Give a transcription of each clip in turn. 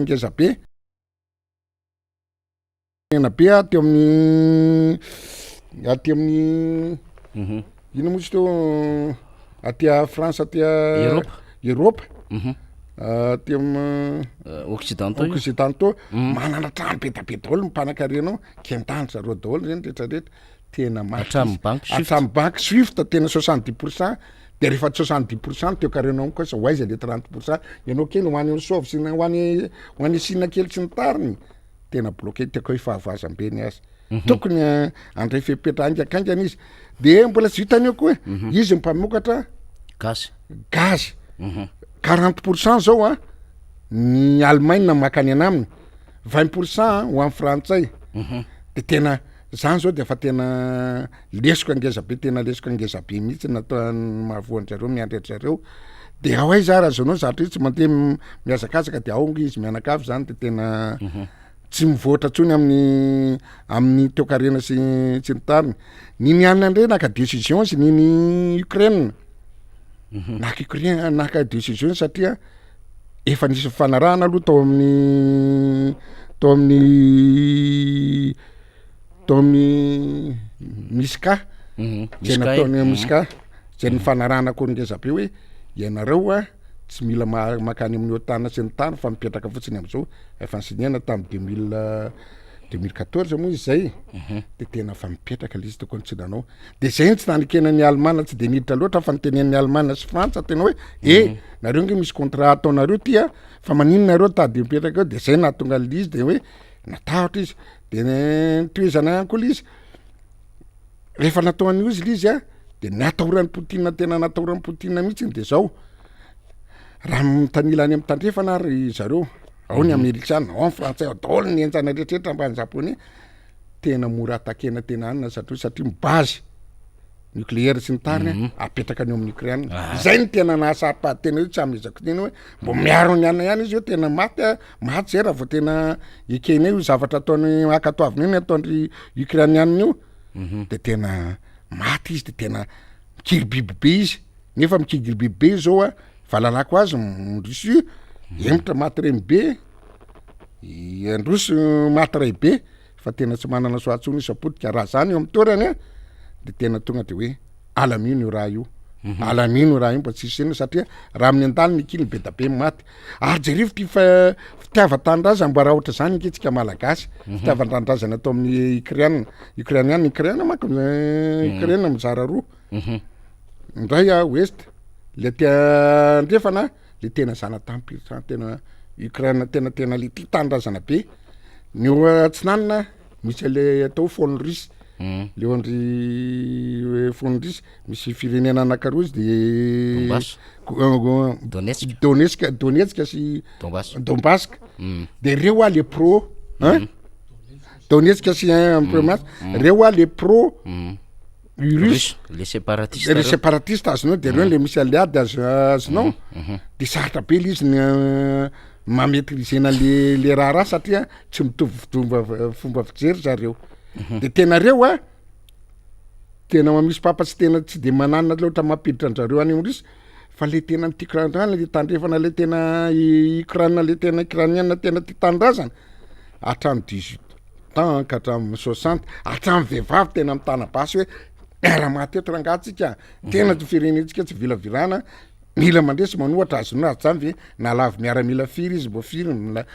Ngeza be. Ena be aho teo amin'ny aty amin'ny ino moa izy teo aty a France aty a Eropa. Eropa aty am Occidentaux io. Occidentaux manana trano be da be daholo ny mpanankarena ao, kentan-dry zareo daholo reny retraretra, tena maty Hatramin'ny banky Swift. Hatramin'ny banky Swift tena 70%. De rehefa 70% ny toekarenao kosa ho aiza le 30%? Ianao kely ho any Osov sy ny ho any ho any Sina kely sy ny tariny tena bloqué hitako hoe fahavoazam-be ny azy. Tokony handray fepetra haingakaingana izy. De mbola tsy vitany eo koa e, izy mpamokatra Gaz. gaz. 40% zao a ny Allemagne maka any anaminy, 20% ho an'ny frantsay. De tena zany zao de efa tena lesoka ngeza be, tena lesoka ngeza be mihitsy nataon'ny mahavoa an-dry zareo miandry an-dry zareo. De ao aiza ary azonao zavatra io tsy mandeha mihazakazaka de ao nge izy mianakavy zany de tena tsy mivoatra intsony amin'ny amin'ny toekarena sy sy ny tariny. Ny nianina indray naka décision izy niny Ukraine, naka Ukraine naka décision satria efa nisy fifanarahana aloha tao amin'ny tao amin'ny tao amin'ny Misca zay nataony Misca zay nifanarahana akory ngeza be hoe ianareo a tsy mila mankany amin'ny OTAN sy ny tariny fa mipetraka fotsiny am'zao, efa nisignena tamy 2014 moa izy zay, de tena fa mipetraka le izy tokony tsy nanao, de zay ny tsy nanekenan'ny Alemana tsy de niditra loatra fa nitenen'ny Alemana sy Frantsa tena hoe e nareo nge misy contrat ataonareo ty a fa maninona nareo tady mipetraka eo, de zay nahatonga an'le izy de hoe natahotra izy de nitohizana ihany koa le izy rehefa natao an'io izy le izy a de natahoran'i Poutine tena natahoran'i Poutine mihitsy de zao raha mitanila any am'tandrefana ary zareo ao ny amerikana ao ny frantsay ao daholo ny enjana rehetrarehetra ambany japonais tena mora atakena tena anina satria satria mi-base nucléaire sy ny tariny mm -hmm. apetraka any amin'ny Ukraine ah. zay ny tena nahasaro-pady tena hoe tsy amezako tena hoe mbo miaro ny anina ihany izy hoe tena maty a maty zay raha vao tena ekena io zavatra ataony akatoavina io ny ataondry Ukrainianina io mm -hmm. de tena maty izy de tena mikiribiby be izy nefa mikiribiby be izy zao a valalako azy Russie hembotra maty reny be androso maty ray be fa tena tsy manana soa intsony izy fa potika raha zany eo amin'ny toerany a de tena tonga de hoe alamino io raha io mhm. alamino io raha io mba tsy hisy satria raha amin'ny andaniny kiny be da be maty ary jereo ty fa fitiavan-tanindrazana mba raha ohatra zany ange tsika malagasy mhm. fitiavan-tanindrazana atao amin'ny ukraine ukrainiana ukraine manko eh, mhm. ukraine mizara roa ndray a ouest le aty andrefana le tena zanatany-piritany tena Ukraine tena tena le tia tanindrazana be ny eo atsinanana misy ale atao fone russe mm. le eo andry eh, fone russe misy firenena anankiroa izy de Donbass. Euh, Donetsk Donetsk Donetsk sy Donbass Donbask mm. de reo a le pro hein mm. Donetsk sy un mm. reo a le pro mm. Russe les séparatistes les séparatistes azonao de reo le misy an'le ady azo azonao mhm. de sarotra be le izy ny euh, ma-maîtriser-na le le raharaha satria tsy mitovy fomba fomba fijery zareo mhm. de tena reo a tena misy papa tsy tena tsy de manana loatra mampiditra an-drareo any amin'ny Russe fa le tena ny tiako randrana le tandrefana le tena Ukraine le tena ukrainienne tena tia tanindrazana hatramin'ny 18 ans ka hatramin'ny 60 hatramin'ny vehivavy tena mitana basy hoe miara-maty eto rangaha tsika tena ty firenentsika tsy vilavirana mila mandresy manohatra azonao azy zany ve nalavy miaramila firy izy mbo firy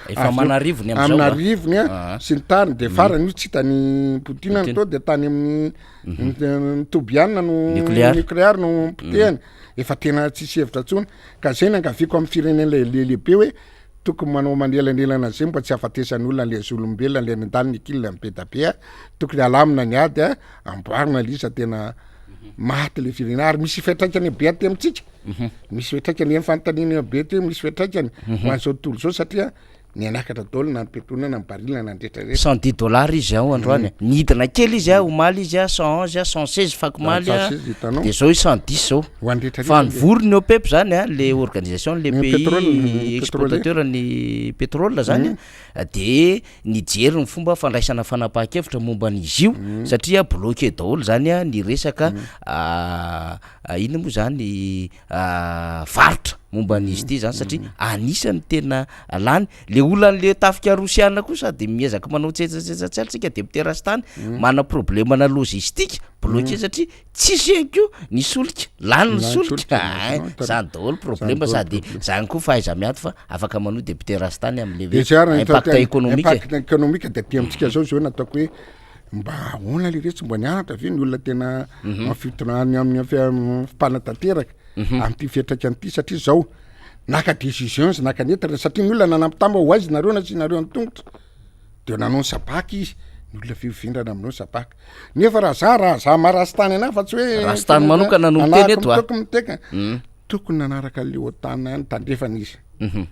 efa manarivony am'izao aminarivony a ah. sy ny tariny de farany io tsy hitany Poutine Poutine. tao de tany amin'ny ny tobianina no Nucléaire. nucléaire no potehany efa tena tsisy hevitra intsony ka zay nangaviako amin'ny firenena le le lehibe hoe tokony manao manelanelana zay mba tsy hahafatesan'ny olona le zolombelona le any an-daniny kila be da be a tokony alamina ny ady a amboarina le izy fa tena maty le firenena ary misy fiantraikany be aty amintsika misy fiantraikany eny fanontaniana be aty misy fiantraikany ho an'izao tontolo zao satria nianakatra daholo na ny pétrole na ny baril na ny rehetra rehetra 110 dollars izy ao androany Mm. nidina kely izy a omaly izy a 111 a 116 fakomaly a 116 hitanao. de zao izy 110 zao ho an'ny rehetra fa rehetra nivory ny OPEP zany a le organisation le Ny pays pétrole, ny pétrolier. exportateur ny pétrole zany a de nijery ny fomba fandraisana fanapahan-kevitra momba an'izy io satria bloqué daholo zany a ny resaka ah, ah, ino moa zany ah, varotra. momba an'izy ity zany satria anisan'ny tena lany le olan'le tafika rosiana koa sady miezaka manao tsetsatsetsa tsy tsika de miterasy tany mana problème na logistique bloqué satria tsisy ihany koa ny solika, lany ny Lany solika. solika, Ay, non, zany daholo problème daholo sady problème. zany koa fahaiza miady fa afaka manohy de mpiterasy tany am'le De hoe zay ary impact économique. Impact économique de aty amintsika zao zao nataoko hoe mba ahoana le retsy, mba nianatra ve ny olona tena fitondrany amin'ny fipanatanteraka am'ty fiatraikany ity, satria zao naka décision izy, naka neutre, satria ny olona nanampitamba ho aizy nareo nasianareo ny tongotra de nanao ny sabaka izy, ny olona fihovindrana aminao sabaka, nefa raha za marasy tany anahy fa tsy hoe Rasy tany manokana no miteny eto, a. Tokony miteka, tokony nanaraka le OTAN any tandrefana izy,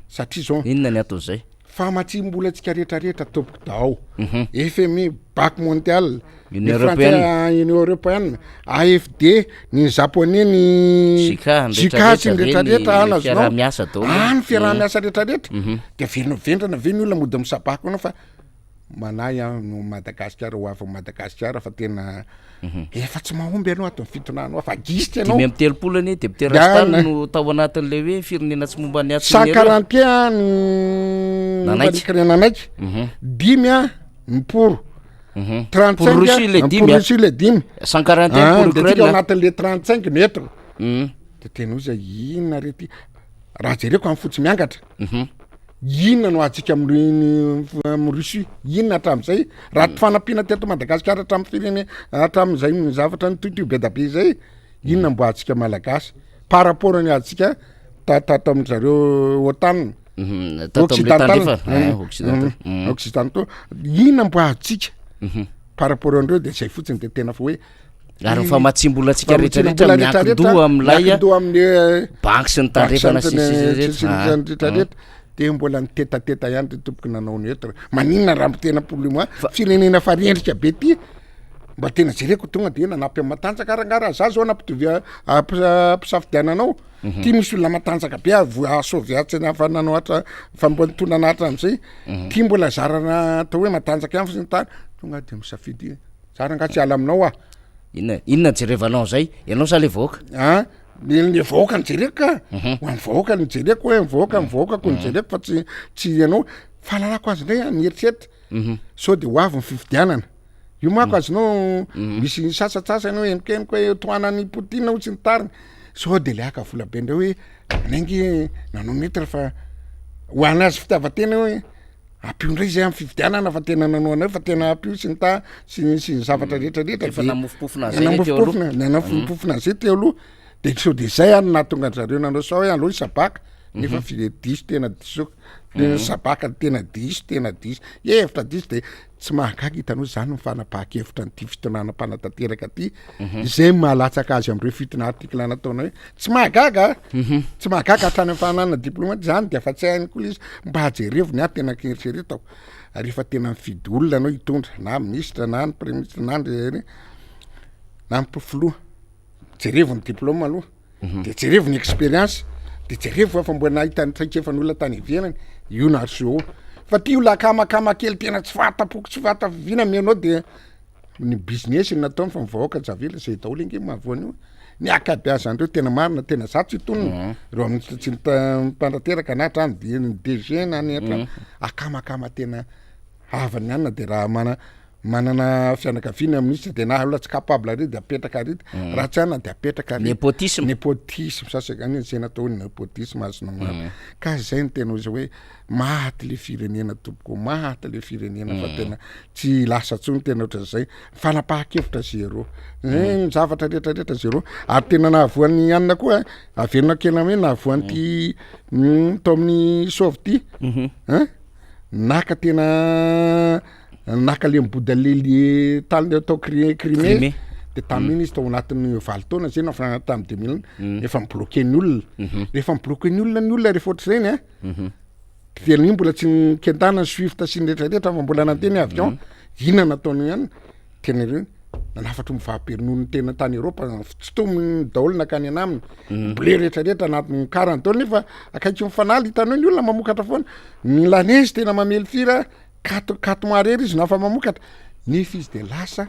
satria zao Inona ny atao zay? Famatsim-bola antsika rehetrarehetra tompoko dao, FMI, Banque mondiale, Union ny européenne. Français, Union européenne, AFD, ny japonais, ny JICA, ny JICA sy ny rehetrarehetra rehetrarehetra reny any azonao. fiaraha-miasa daholo. Any fiaraha-miasa rehetrarehetra de averina vendrana ve ny olona mody misabaka anao, fa manahy aho no Madagasikara ho avy Madagasikara fa tena efa tsy mahomby ianao ato ny fitonanao fa gisitra ianao. 35 anie de mpiterasy tany Yana. no tao anatin'le hoe firenena tsy momba ny atsy. 141 ny Nanaiky. momba ny nanaiky, dimy a ny pour, 35 Pour Russie le pour dimy, a. Russie le dimy. 141 Ah, pour de tsika ao Ukraine. anatin'le 35 neutre, de tena ozy inona rety raha jereko amin'ny fotsy miangatra, inona no atsika amy Russie, inona hatramin'izay raha ty fanampiana teto Madagasikara hatramin'ny firene hatramin'izay ny zavatra nitohitohy be da be zay, inona mbo atsika malagasy par rapport ny atsika tato amin zareo OTAN? Tato am'le Occidental. tandrefana. Ah, occidental. Occidentaux, inona mbo atsika par rapport andreo? De zay fotsiny de tena fa hoe Ary ny famatsim-bolantsika rehetrarehetra miankin-doha am'ilay miankin-doha amin'ny banky sy ny tandrefana sy sy rehetra. rehetrarehetra, de mbola nitetateta ihany de tompoko nanao neutre, maninona raha mbo tena pour le moment firenena fa rendrika be ty, mba tena jereko tonga de nanampy amy matanjaka ranga raha za zao nampitovy ampisafidiananao ty misy olona matanjaka be asoviatsy fa nanao atra fa mbo nitondra atra am'izay ty mbola zarana atao hoe matanjaka ihany fa sy ny tany tonga de misafidy za ranga tsy ala aminao ah. Inona inona jerevanao zay ianao sa le vahoaka? A ny vahoaka ny jereko ka ho an'ny vahoaka ny jereko hoe ny vahoaka ko ny jereko fa tsy ianao fahalalako azy indray a, mieritreritra sao de ho avy ny fifidianana io manko azonao misy sasatsasany hoe enikeniko hoe tohanany Poutine ho tsy ny tariny, sao de le aka vola be ndreo hoe anaingy nanao neutre fa ho anazy fitiavatena hoe ampio ndray zay amy fifidianana fa tena nanao anao fa tena ampio sy ny ta sy ny zavatra rehetrarehetra. Efa namofopofona zay teo aloha. Namofopofona, nanafopofona zay teo aloha, de sao de zay any nahatonga an'zareo nanao sao hoe aloha isabaka, nefa fi diso, tena diso tena sabaka, tena diso, tena diso hevitra, diso de tsy mahagaga. Hitanao zany ny fanapahan-kevitra nyity fitonana mpanatanteraka ty zay mahalatsaka azy am'ireo fitona article nataonao hoe tsy mahagaga, tsy mahagaga hatrany amy fananana diplomate zany de afa tsy hainy koa le izy. Mba jerevo ny ahy, tena keritreretako rehefa tena mifidy olona anao hitondra na ministre na ny premier ministre na ny na ny filoha, jerevo ny diplôme aloha, de jerevo ny expérience, de jerevo fa mbo nahita ny traikefan'olona tany ivelany io na so fa ty olona akamakama kely tena tsy fatapoko tsy fatafivina amianao, de ny business ny nataony fa mivahoaka javela zay daholo inge mahavoan'io ny akabeazandreo. Tena marina, tena za tsy tonona reo amin'ny tsy mpandrateraka na hatrany de ny DG na ny hatrany akamakama tena havany anina, de raha mana manana fianakaviana ministre de na olona tsy capable ary de apetraka ary, raha tsy ana de apetraka ary. Népotisme. Népotisme sasany zay natao hoe népotisme azonao maro ka zay ny tena izy hoe maty le firenena tompoko, maty le firenena fa tena tsy lasa ntsony, tena ohatran'izay fanapahan-kevitra zéro, ny zavatra rehetrarehetra zéro. Ary tena nahavoan'ny anina koa averina kely hoe nahavoan'ity tao amin'ny sovy ty ein, naka tena naka le miboda le tany atao Crimée. Crimée. De tamin'iny izy tao anatin'ny 8 taona zay nafa tamy 2000 efa mibloqué ny olona, rehefa mibloqué ny olona rehefa ohatr'ireny a, tena io mbola tsy nikendana ny SWIFT sy ny rehetrarehetra fa mbola nandeha ny avion, inona nataony ihany tena ireny nanafatry mivahaberonono tena tany Eropa tsy tomony daholo nakany anaminy blé rehetrarehetra anatin'ny karany daholo, nefa akaiky mifanaly hitanao ny olona mamokatra foana ny lanezy tena mamely fira 4 mois rery izy nafa mamokatra, nefa izy de lasa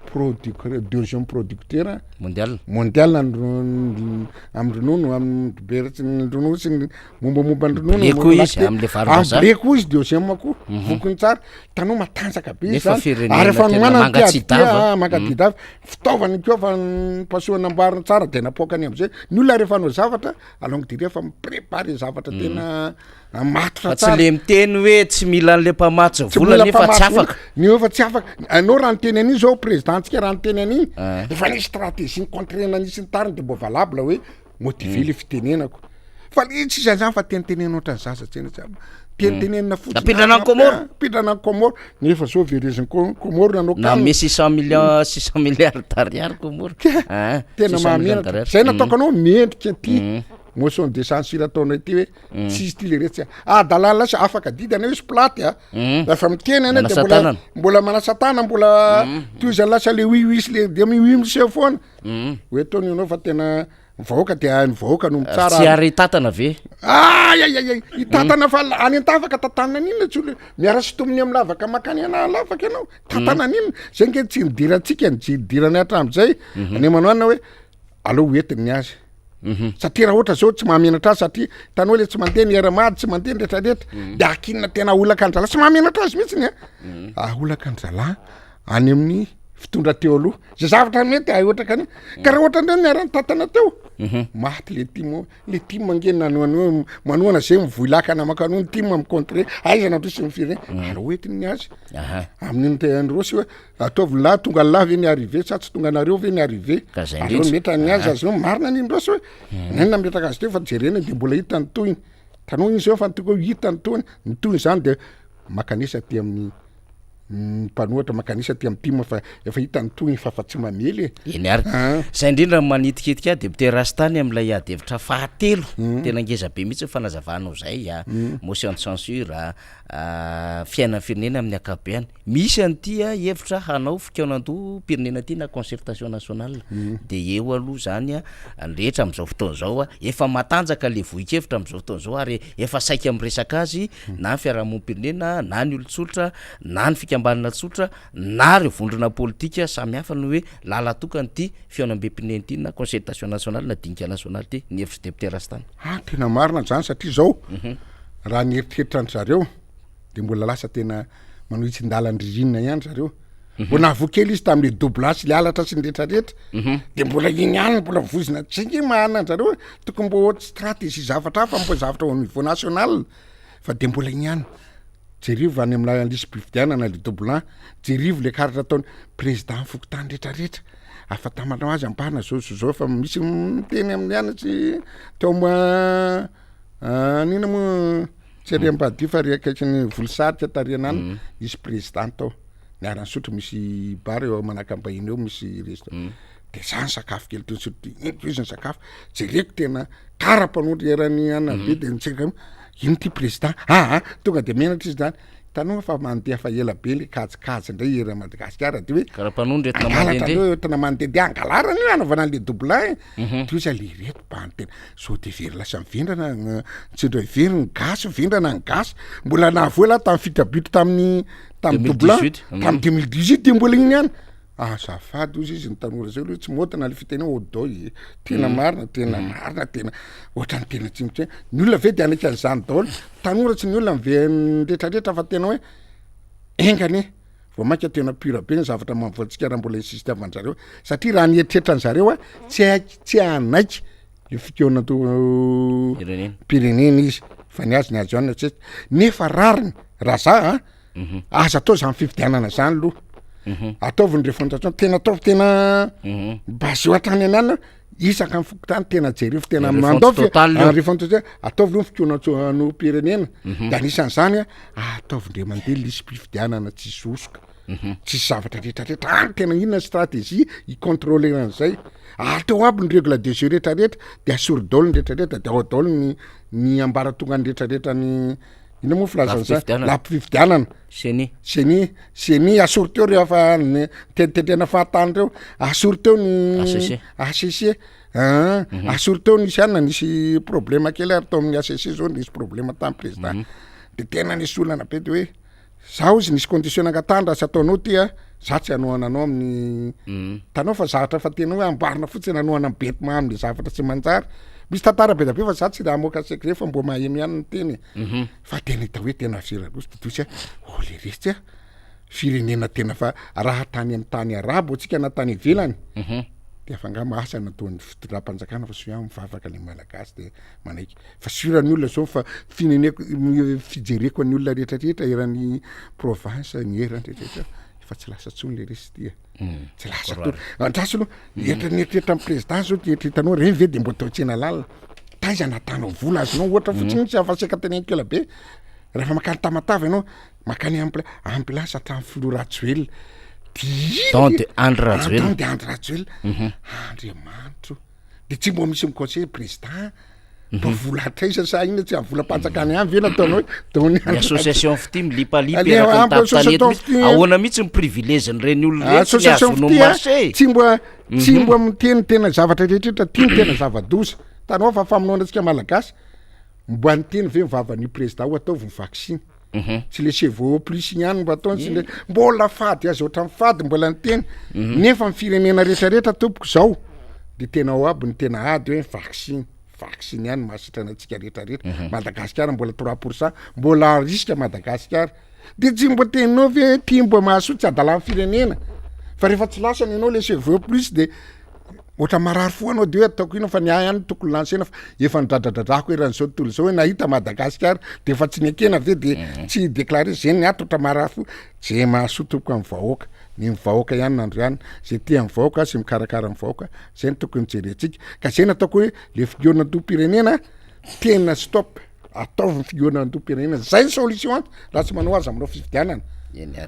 Producteur, deuxième producteur mondial. Mondial ny ronono, amin'ny ronono, amin'ny dibera sy ny ronono sy ny mombamomba ny ronono. Blé koa izy, am'le vary-vazaha. Blé koa izy deuxième koa, vokiny tsara, hitanao matanjaka be izy Nefa zany. firenena Ary efa tena nomanana ty ady ty, mangatsiadava. ah, mangatsiadava. Fitaovany koa fa nipasohana amboariny tsara de napoakany am'zay. Ny olona rehefa hanao zavatra, à longue durée efa mi-préparer zavatra tena matotra Fa tsy tsara. le miteny hoe tsy mila an'le mpamatsy Tsy vola mila nefa tsy mpamatsy vola. afaka. Ny eo efa tsy afaka. Anao raha niteny an'iny zao président-tsika raha niteny an'iny, Ah. efa nisy stratégie ni-contrena nisy ny tariny de mbo valable hoe motivé le fitenenako. Fa le tsisy an'zany fa tenitenena ohatran'ny zaza tsena tsy tenitenenina fotsiny. Nampindrana an'i Comores. Nampindrana an'i Comores. Nefa zao vereziny Comores nanao Na kanina. 600 millions, 600 milliards d'ariary Comores. Ah, Tena 600 millions mahamenatra. d'ariary. Zay nataoko anao mendrika ty motion de censure ataonay ty hoe tsisy ty le retsy. Ah, dalàna lasa afaka didy anao izy platy a. Rehefa miteny anao de Manasa mbola tanana. mbola manasa tanana, mbola tohizany lasa le oui oui sy le de mi oui miseho foana. Hoe ataony ianao fa tena ny vahoaka de ny vahoaka no mitsara. Tsy ary hitatana ve? Ay, ay, ay, ay, hitatana fa any an-tavaka tantanana an'inona tsy olona miara-sintominy amin'ny lavaka makany ana lavaka ianao. Tantana an'inona? Zay nge tsy nidirantsika, ny tsy nidirany hatramin'izay. Any manoanina hoe aleo ho entiny ny azy. Satria raha ohatra zao tsy mahamenatra azy satria hitanao le tsy mandeha ny Air Mad, tsy mandeha ny rehetrarehetra, de akinina tena aholaka an-dralahy, tsy mahamenatra azy mihitsiny a. Aholaka an-dralahy any amin'ny fitondra teo aloha. Zay zavatra mety ahotraka any. Ka raha ohatra ndray niara-nitatana teo, maty le tim, le tim ange nanohana, manohana zay mivoy lakana mankany ny tim mi-contrer, aiza nandroso ny firenena, aleo entiny ny azy. Amin'iny te androso hoe ataovy lahy tonga lahy ve ny arrivé sa tsy tonga anareo ve ny arrivé. Ka zay Aleo indrindra. metra ny azy azy eo marina ny ndroso hoe nainona nametraka azy teo fa jerena de mbola hita ny tohiny. Hitanao izy eo fa ny tokony hita ny tohiny, ny tohiny zany de makanisa aty amin'ny mpanohatra makanisa aty amin'ny tim fa efa hita ny tohiny fa fa tsy mamely e. Eny ary. Ah. Zay indrindra no manitikitika ahy député Rastany amin'ilay ady hevitra fahatelo. Tena ngeza be mihitsy ny fanazavanao zay a. Motion de censure a, fiainan'ny firenena amin'ny ankapobeny. Misy an'ity a hevitra hanao fikaonandoham-pirenena ity na concertation nationale. De eo aloha zany a, ny rehetra amin'izao fotoana izao a, efa matanjaka le vohin-kevitra amin'izao fotoana izao ary efa saika miresaka azy na ny fiarahamonim-pirenena na ny olon-tsotra na ny fikambanana tsotra na ireo vondrona politika samihafa ny hoe lalan-tokana ity fihaonambem-pirenena ity na concertation nationale na dinika nasionaly ity, ny hevitr'i député Rastany. Ah, tena marina zany satria zao raha ny eritreritra an-dry zareo de mbola lasa tena manohitsin-dalan-dririnina ihany zareo. Mbo nahavoa kely izy tamin'le double sy le halatra sy ny rehetrarehetra. De mbola iny ihany mbola vozona tsy nge mahana an-jareo e. Tokony mbo stratégie zavatra hafa mbo zavatra au niveau national fa de mbola iny ihany. Jerivo any amina lisi-pifidianana le double, jerivo le karatra ataony président fokontany rehetrarehetra. Afa-tamanao azy ampahana zao zao zao fa misy miteny amin'ny ihany tsy teo an'ina moa tsy ary Ampadio fa ary akaikin'ny Volosarika tariana any nisy président tao niara-nisotro misy bar eo Manakambahiny eo misy resto de za nisakafo kely teo nisotro ty iny koa izy nisakafo jereko tena kara-panondro eran'ny anona be de nitsika ino ty président aa tonga de menatra izy zany hitanao fa mandeha fa ela be le kajikajy indray eran'i Madagasikara de hoe Kara-panondro entina angalatra mandehandeha. andreo entina mandehandeha angalarana io anaovana an'le double un toy iza le reto bany tena sao de very lasa mivendrana tsy ndray very ny gasy vendrana ny gasy mbola nahavoa lahy tamin'ny fitabito tamin'ny tamin'ny double un 2018, tamin'ny 2018 de mbola iny ihany azafady ozy izy ny tanora zay aloha tsy maotina le fiteny hoe odoy e tena marina tena marina tena ohatran'ny tena tsy miteny ny olona ve de hanaiky an'izany daholo tanora tsy ny olona mive retraretra fa tena hoe enga anie vao mainka tena pure be ny zavatra mahavoantsika raha mbola insiste avan-jareo satria raha ny eritreritra an-jareo a tsy haiky tsy hanaiky le fikaonandoha Pirenena. pirenena izy fa ny azy ny azy ihany tsy nefa rariny raha za a aza atao zany fifidianana zany aloha ataovy ny refondation tena ataovy tena baseo hatrany anana isaka ny fokontany tena jereo fa tena Refonte mandao fi- totale io. ah, refonte totale ataovy aloha ny fikaonandoham-pirenena de anisan'izany a ataovy ndray mandeha lisi-pifidianana tsisy hosoka tsisy zavatra rehetrarehetra any tena inona stratégie hi-contrôler an'izay atao aby ny règle de jeu rehetrarehetra de asory daholo ny rehetrarehetra de ao daholo ny ny ambaratongany rehetrarehetra ny inona moa filazana zany Lafi-pifidianana. lafi-pifidianana Ceni. Ceni Ceni asory teo rehefa ny tenitendrena fahatany reo asory teo ny HCC. HCC ah, asory teo nisy anona nisy problème kely ary tao amin'ny HCC zao nisy problème tamin'ny président de tena nisy olana be de hoe zaho izy nisy condition nangatahana raha tsy ataonao ty a. Za tsy hanohana anao amin'ny hitanao fa zavatra fa tena hoe amboarina fotsiny hanohana ny bêtement am'le zavatra tsy manjary. Misy tantara be dia be fa za tsy hamoaka secret fa mbo maheno ihany ny teny e. Fa tena hita hoe tena zera-loza didosy a, oh le retsy a, firenena tena fa raha tany amin'ny tany arabo antsika na tany ivelany de efa angamba asa nataon'ny fitondram-panjakana fa soa ihany mivavaka le malagasy de manaiky. Fa sûr ny olona zao fa fineneko fijereko ny olona rehetrarehetra eran'ny province ny erany rehetrarehetra efa tsy lasa tsony le resy ty e. Tsy lasa tony. Andraso aloha, eritreritreritra amin'ny président zao ty eritreretanao reny ve de mbo atao tsena lalina. Taiza nahatanao vola azonao ohatra fotsiny tsy afaseka teneniko ela be. Rehefa makany Tamatave ianao, makany ampla- ambulance hatramin'ny filoha Rajoelina. De Don de Andry Rajoelina. Don de Andry Rajoelina. Andriamanitro. De tsy mbo misy mi-conseiller président. Mba vola hatraiza sa inona tsy amin'ny volam-panjakana ihany ve nataonao hoe don ny Association Fitia milipalipy eraky ny tampon-tanety mihitsy. Ahoana mihitsy ny privilège-n'ireny olona ireny tsy ny hahazoany marché e? Tsy mba tsy mba miteny tena zavatra rehetra rehetra ty ny tena zava-doza. Hitanao fa famonoana antsika malagasy mba niteny ve ny vavan'io président hoe ataovy ny vaksiny. Tsy le chevaux plus ihany mba ataony tsy le mbola fady azy ohatran'ny fady mbola niteny nefa ny firenena rehetra rehetra tompoko zao de tena ao aby ny tena ady hoe vaksiny vaksiny ihany mahasitrana antsika rehetra rehetra Madagasikara mbola 3% mbola risque Madagasikara de tsy mba teninao ve ty mba mahasoa tsy adalan'ny firenena fa rehefa tsy lasany ianao le chevaux plus de Ohatra marary fo anao de hoe ataoko inona fa ny ahy ihany tokony lancena fa efa nidradradradrako eran'izao tontolo izao hoe nahita Madagasikara de efa tsy nekena ve de tsy déclaré zay ny ato ohatra marary fo zay mahasoa tompoko amin'ny vahoaka ny vahoaka ihany nandrianina zay tia ny vahoaka sy mikarakara ny vahoaka zay no tokony jerentsika ka zay nataoko hoe le fihaonandoham-pirenena tena stop Ataovy ny fihaonandoham-pirenena, zay ny solution an, raha tsy manao aza manao fifidianana.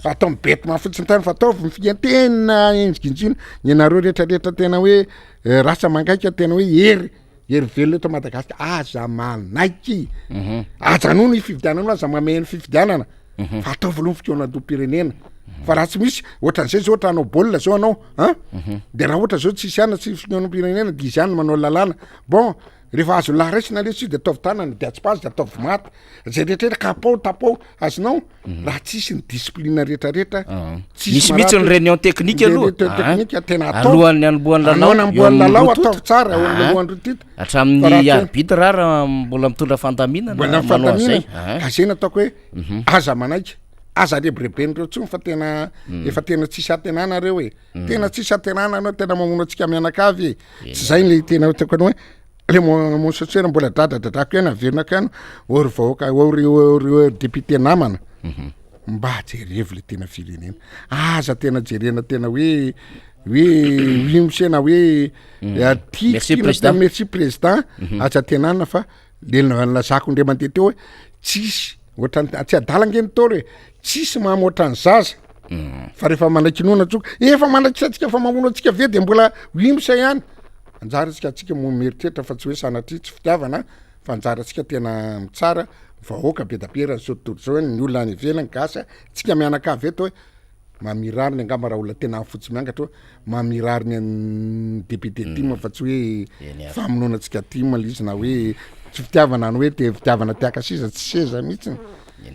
Fa atao mibetona fotsiny tany fa ataovy ny fihaon- tena enjikinjino ianareo rehetrarehetra tena hoe eh, rasa mangaika tena hoe hery hery velona eto Madagasikara aza manaiky mhm. ajanony ny fifidianana aza mamehy ny fifidianana mhm. fa ataovy aloha ny fihaonandoham-pirenena fa raha tsy misy ohatran'izay zao ohatra hanao baolina zao anao an mhm. de raha ohatra zao tsisy ihany tsy fihaonam-pirenena de izy ihany manao lalàna bon Rehefa azon'ny lahy raisina lesy io de ataovy tanana de atsipazo de ataovy maty zay rehetra rehetra kapao tapao azonao mhm. raha tsisy ny discipline rehetra rehetra ah. misy mihitsy ny réunion technique aloha ah. technique tena atao alohan'ny anombohan'ny lalao alohan'ny lalao ataovy tsara eo amin'ny ah. alohan'ny rotita hatramin'ny arbitre raha mbola mitondra fandaminana mbola fandaminana ah. ka zay nataoko hoe mhm. aza manaiky aza rebireben'ireo tsony fa tena mm. efa tena tsisy antenana reo e mm. tena tsisy antenana anao tena mamono antsika mianakavy e tsy zay le tena tokony hoe le monsetsera mbola dradradradrako ihany averinako ihany ory vahoaka ory ory député namana mhm. mba jerevo le tena firenena aza tena jerena tena hoe hoe imosena hoe mm. eh, ty merci président mhm. aza tenana fa le nilazako indray mandeha teo hoe tsisy ohatrany tsy adala nge ny taolo e tsisy mamy ohatran'ny zaza mm. fa rehefa manaiky noana tsoka efa manaiky antsika fa mamono antsika ve de mbola wimsa ihany anjara antsika antsika mo mieritreritra fa tsy hoe sanatria tsy fitiavana fa anjara antsika tena mitsara vahoaka be da be raha zao tontolo zao ny olona any ivelany gasy tsika mianakavy eto hoe Mamirariny angamba raha olona tena fotsy miangatra hoe mamirariny an'ny député mm. tim fa tsy hoe famonoana antsika tim le izy na hoe tsy fitiavana ny hoe te fitiavana tiaka seza tsy seza mihitsiny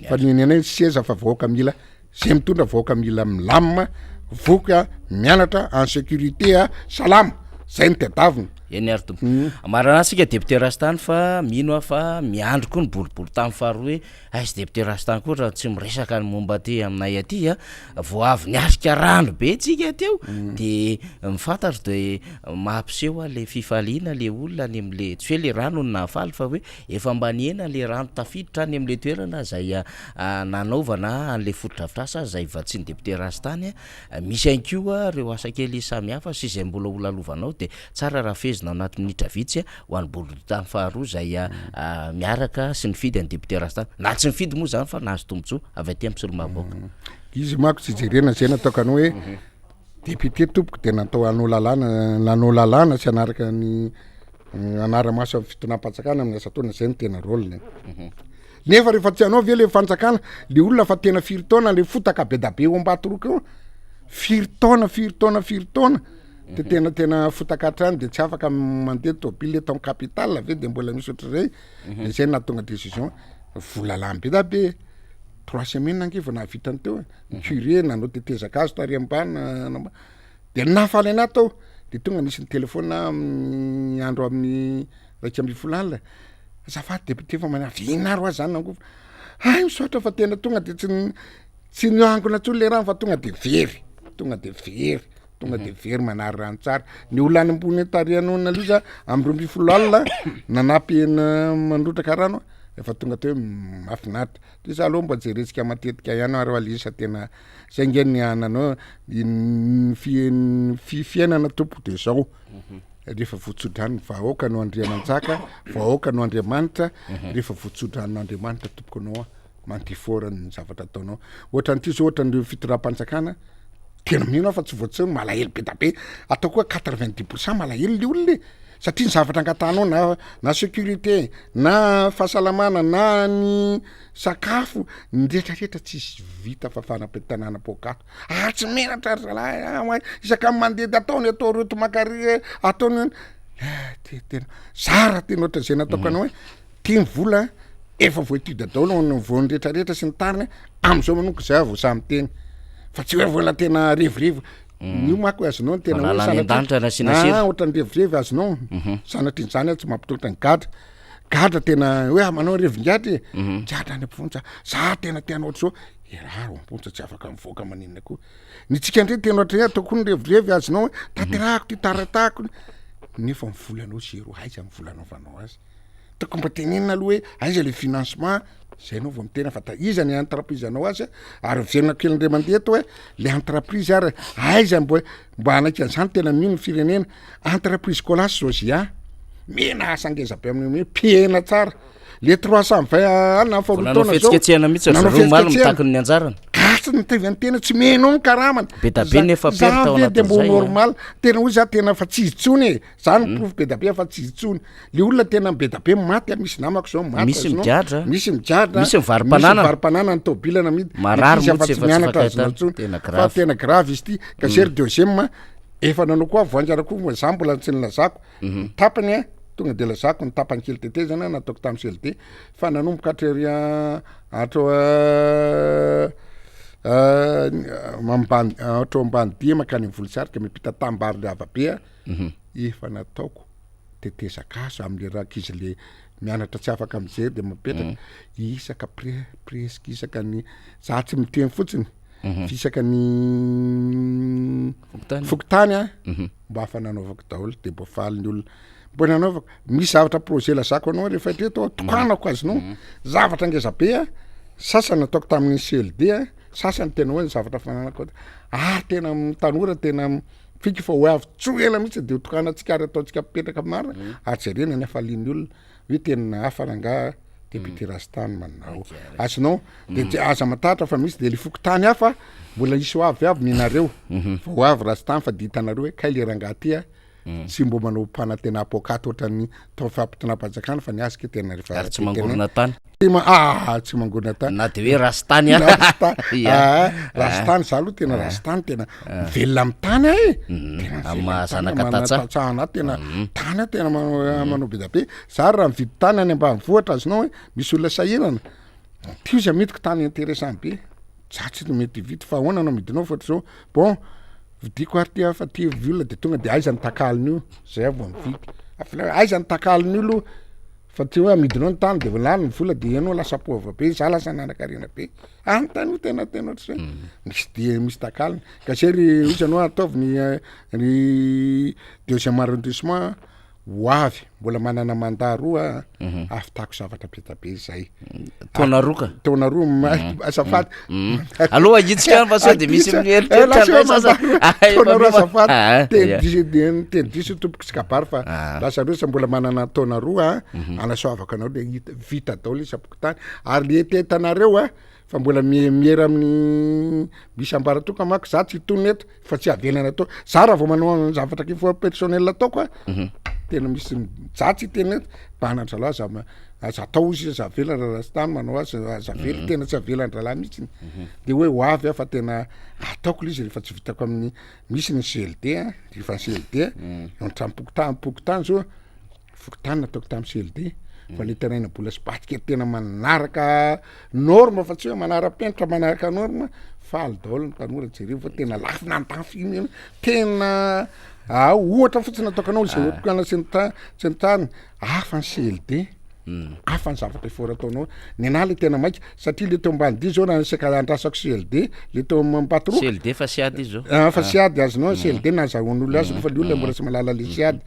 fa ny anay seza fa vahoaka mila zay mitondra vahoaka mila milamina voky a mianatra en sécurité a salama zay ny tedavina Eny ary tompoko. Mm. Marana antsika député Rastany fa mino aho fa miandry koa ny boribory tany faharoa hoe Aiza député Rastan koa raha tsy miresaka ny momba aty aminay aty a, vao avy niatrika rano be tsika teo de ny fantatro de mampiseho a le fifaliana le olona any amle tsy hoe le rano no nahafaly fa hoe efa mba nihena le rano tafiditra any amle toerana zay nanaovana anle fotodrafitrasa zay vatsian'ny député Rastany a, misy ihany koa reo asa kely samihafa sy zay mbola ho lalovanao de tsara raha fehezina ao anaty minitra vitsy ho an'ny boriboritany faharoa izay miaraka sy nifidy an'i député Rastany, na tsy nifidy moa izany fa nahazo tombontsoa avy aty amin'ny solombavambahoaka. Mm. Izy manko tsy jerena izay nataoko hoe mhm. député tompoko dia natao hanao lalàna nanao lalàna sy hanaraka ny eh, anara-maso amin'ny fitondram-panjakana amin'ny asa taona izay no tena rôle-ny. Mhm. Nefa rehefa tsy hanao ve le fanjakana le olona fa tena firy taona le fotaka be da be eo Ambatoroka eo firy taona firy taona firy taona de tena tena fotaka hatrany de tsy afaka mandeha tôbily eto am capital ve de mbola misy ohatr'izay de zay nahatonga décision vola lany be da be. 3 semaines ange vao nahavita ny teo e. Ny curé nanao tetezan-kazo tary ambany nanamba-, de nahafaly anahy tao, de tonga nisy ny telefona amin'ny andro amin'ny 11 alina, azafady député fa manavy inona ary hoa zany nangofa, hay misaotra fa tena tonga de tsy tsy niangona intsony le rano fa tonga de very, tonga de very, tonga de very manary rano tsara. Ny olona any ambony tarihan'olona loza amin'ny 12 alina nanampy mandrotraka rano efa tonga teo hoe mahafinaritra. Toy izay aloha mba jerentsika matetika ihany ary Alisa tena zay nge ny ananao ny fi- fiainana tompoko de zao rehefa votsodrano ny vahoaka no andriamanjaka, vahoaka no andriamanitra, rehefa votsodranon'Andriamanitra tompoko anao mandeha ny zavatra ataonao. Ohatran'ity zao ohatran'ireo fitondram-panjakana tena mino aho fa tsy voatseho malahelo be da be, ataoko hoe 90% malahelo le olona e, satria ny zavatra angatahanao na na sécurité na fahasalamana na ny sakafo ny rehetrarehetra tsisy vita fa fanampitanana poakaty, ah tsy menatra ry zalahy ah oay isaka mandeha de ataony atao route makary ataony ah te- tena zara tena ohatran'izay nataoko anao hoe ty ny vola efa voaétude daholo ny voan'ny rehetrarehetra sy ny tariny am'izao manomboka zay aho vao sahy miteny fa tsy hoe vola tena revirevy io manko azonao ny tena hoe Valala any sanatria- an-danitra raha asiana sira. Ah, ohatran'ny revirevy azonao sanatrian'izany aho tsy mampitolotra ny gadra gadra tena hoe ah, manao revingadra e gadra any am-ponja za tena te hanao ohatr'izao e raha ao am-ponja tsy afaka mivoaka maninona koa ny tsika ndray tena ohatran'ny hoe ataoko ny revirevy azonao hoe tanterahako ty taratahako nefa ny volanao zéro aiza ny vola anaovanao azy tokony mba tenenina aloha hoe aiza le financement zay anao vao mitena fa ta iza ny entreprise anao azy ary miverina kely indray mandeha eto hoe le entreprise ary aiza mbo mba hanaiky an'izany tena mino ny firenena entreprise Colas Sozia mena asa ngeza be amin'ny hoe pihena tsara le 320 alina fa Vao roa nanao taona zao fihetsiketsehana mihitsy ry Nanao zareo omaly fihetsiketsehana. mitaky ny anjarany. Gasy ny tevy tena tsy meno ny karamany Be da be nefa Za- perte ao za ve de mbo anatin'izay, a. normal tena hoy za tena fa tsy izy tsony e za ny porofo be da be fa tsy izy tsony le olona tena be da be maty a misy namako zao maty Misy azonao. migadra. misy migadra Misy mivaro-pananana. misy mivaro-pananana ny tomobilana amidy Marary Ankizy moa tsy afa-tsy efa tsy mianatra fankahitana. azonao tsony Tena fa grave. tena grave izy ty ka zay ry deuxième efa nanao koa voangana koa moa za mbola tsy nilazako ny tapany a tonga de lazako ny tapany kely tetezana nataoko tamy CLD fa nanomboka hatrery hatreo ambany hatreo ambany dia mankany amy Volontsarika miampita tambary lava be a efa nataoko tetezan-kazo am'le rankizy le mianatra tsy afaka mijery de mipetraka isaka presque isaka ny za tsy miteny fotsiny fa isaka ny Fokontany. fokontany a mba afa nanaovako daholo de mbo faly ny olona mbo nanaovako misy zavatra projet lazako anao rehefa hatreto tokanako azonao zavatra ngeza be a sasany nataoko tamin'ny CLD a sasany tena hoe ny zavatra fananako ary tena tanora tena fika fa ho avy tsy ho ela mihitsy de ho tokanantsika ary ataontsika mipetraka marina ary jerena ny hafalian'ny olona hoe tena hafa rangaha député Rastany manao azonao de tsy aza matahatra fa misy de le fokontany hafa mbola hisy ho avy avy ninareo fa ho avy Rastany fa de hitanareo hoe kay le rangaha ty a tsy mbo manao mpanantena poakaty ohatran'ny tao fampitonam-panjakana fa ny azy ke tena rehefa Ary tsy mangorona tany. Tena ah tsy mangorona tany Na de hoe Rastany a. Rastany Ia. ah Rastany za aloha tena Rastany tena mivelona amy tany aho e tena Amin'ny mivelona maha amy tany, zanaka manana tantsaha. tantsaha anahy tena tany aho tena manao manao be da be za raha mividy tany any ambanivohitra azonao hoe misy olona sahirana ty izy amidiko tany intéressant be za tsy mety hividy fa ahoana no amidinao fa ohatry zao bon vidiko ary ty a fa ty olona de tonga de aiza ny takalony io zay aho vao mividy Afla- aiza ny takalony io aloha fa ty hoe amidinao ny tany de lany ny vola de ianao lasa pauvre be za lasa nanan-karena be any tany io tena tena ohatr'izay misy de misy takalony ka zay ry ozy anao ataovy ny ny deuxième arrondissement ho avy mbola manana mandat roa ahavitako zavatra be da be zay Taona roa ka. Taona roa azafady. Aloha ahitsika fa sao de misy mieritreritra Lasa indray sasa. Taona roa azafady. Ah, Teny ia. diso teny diso tompoko tsy kabary fa Ah. lasa roa sa mbola manana taona roa anasoavako anao de hita vita daholo isam-pokontany ary le hetetanareo a fa mbola miera amin'ny misy ambaratoka manko za tsy hitonona eto fa tsy avelana atao za raha vao manao zavatra kifo personnel ataoko a tena misy za tsy hiteny eto mba hanan-drahalahy za aza atao izy aza avela raha Rastany manao azy aza avela tena tsy avelan-drahalahy mihitsiny de hoe ho avy aho fa tena ataoko le izy rehefa tsy vitako amin'ny misy ny CLD a rehefa ny CLD eo an-trano-pokontany pokontany zao fokontany nataoko tamin'ny CLD. Fa le terrain bola sy basket tena manaraka norme fa tsy hoe manara-penitra, manaraka norme, faly daholo ny tanora jereo fa tena lafo nandafo iny iny tena ah, ohatra fotsiny ataoko anao zay otokana sy ny ta- sy ny tariny hafa ny CLD, hafa ny zavatra effort ataonao. Ny anahy le tena maika satria le teo Ambanidia zao raha nisaka andrasako CLD le teo Ampatiroka. CLD fa siady izy zao. Ah, fa siady azonao CLD nahazahoan'olona azy fa le olona mbola tsy mahalala le siady.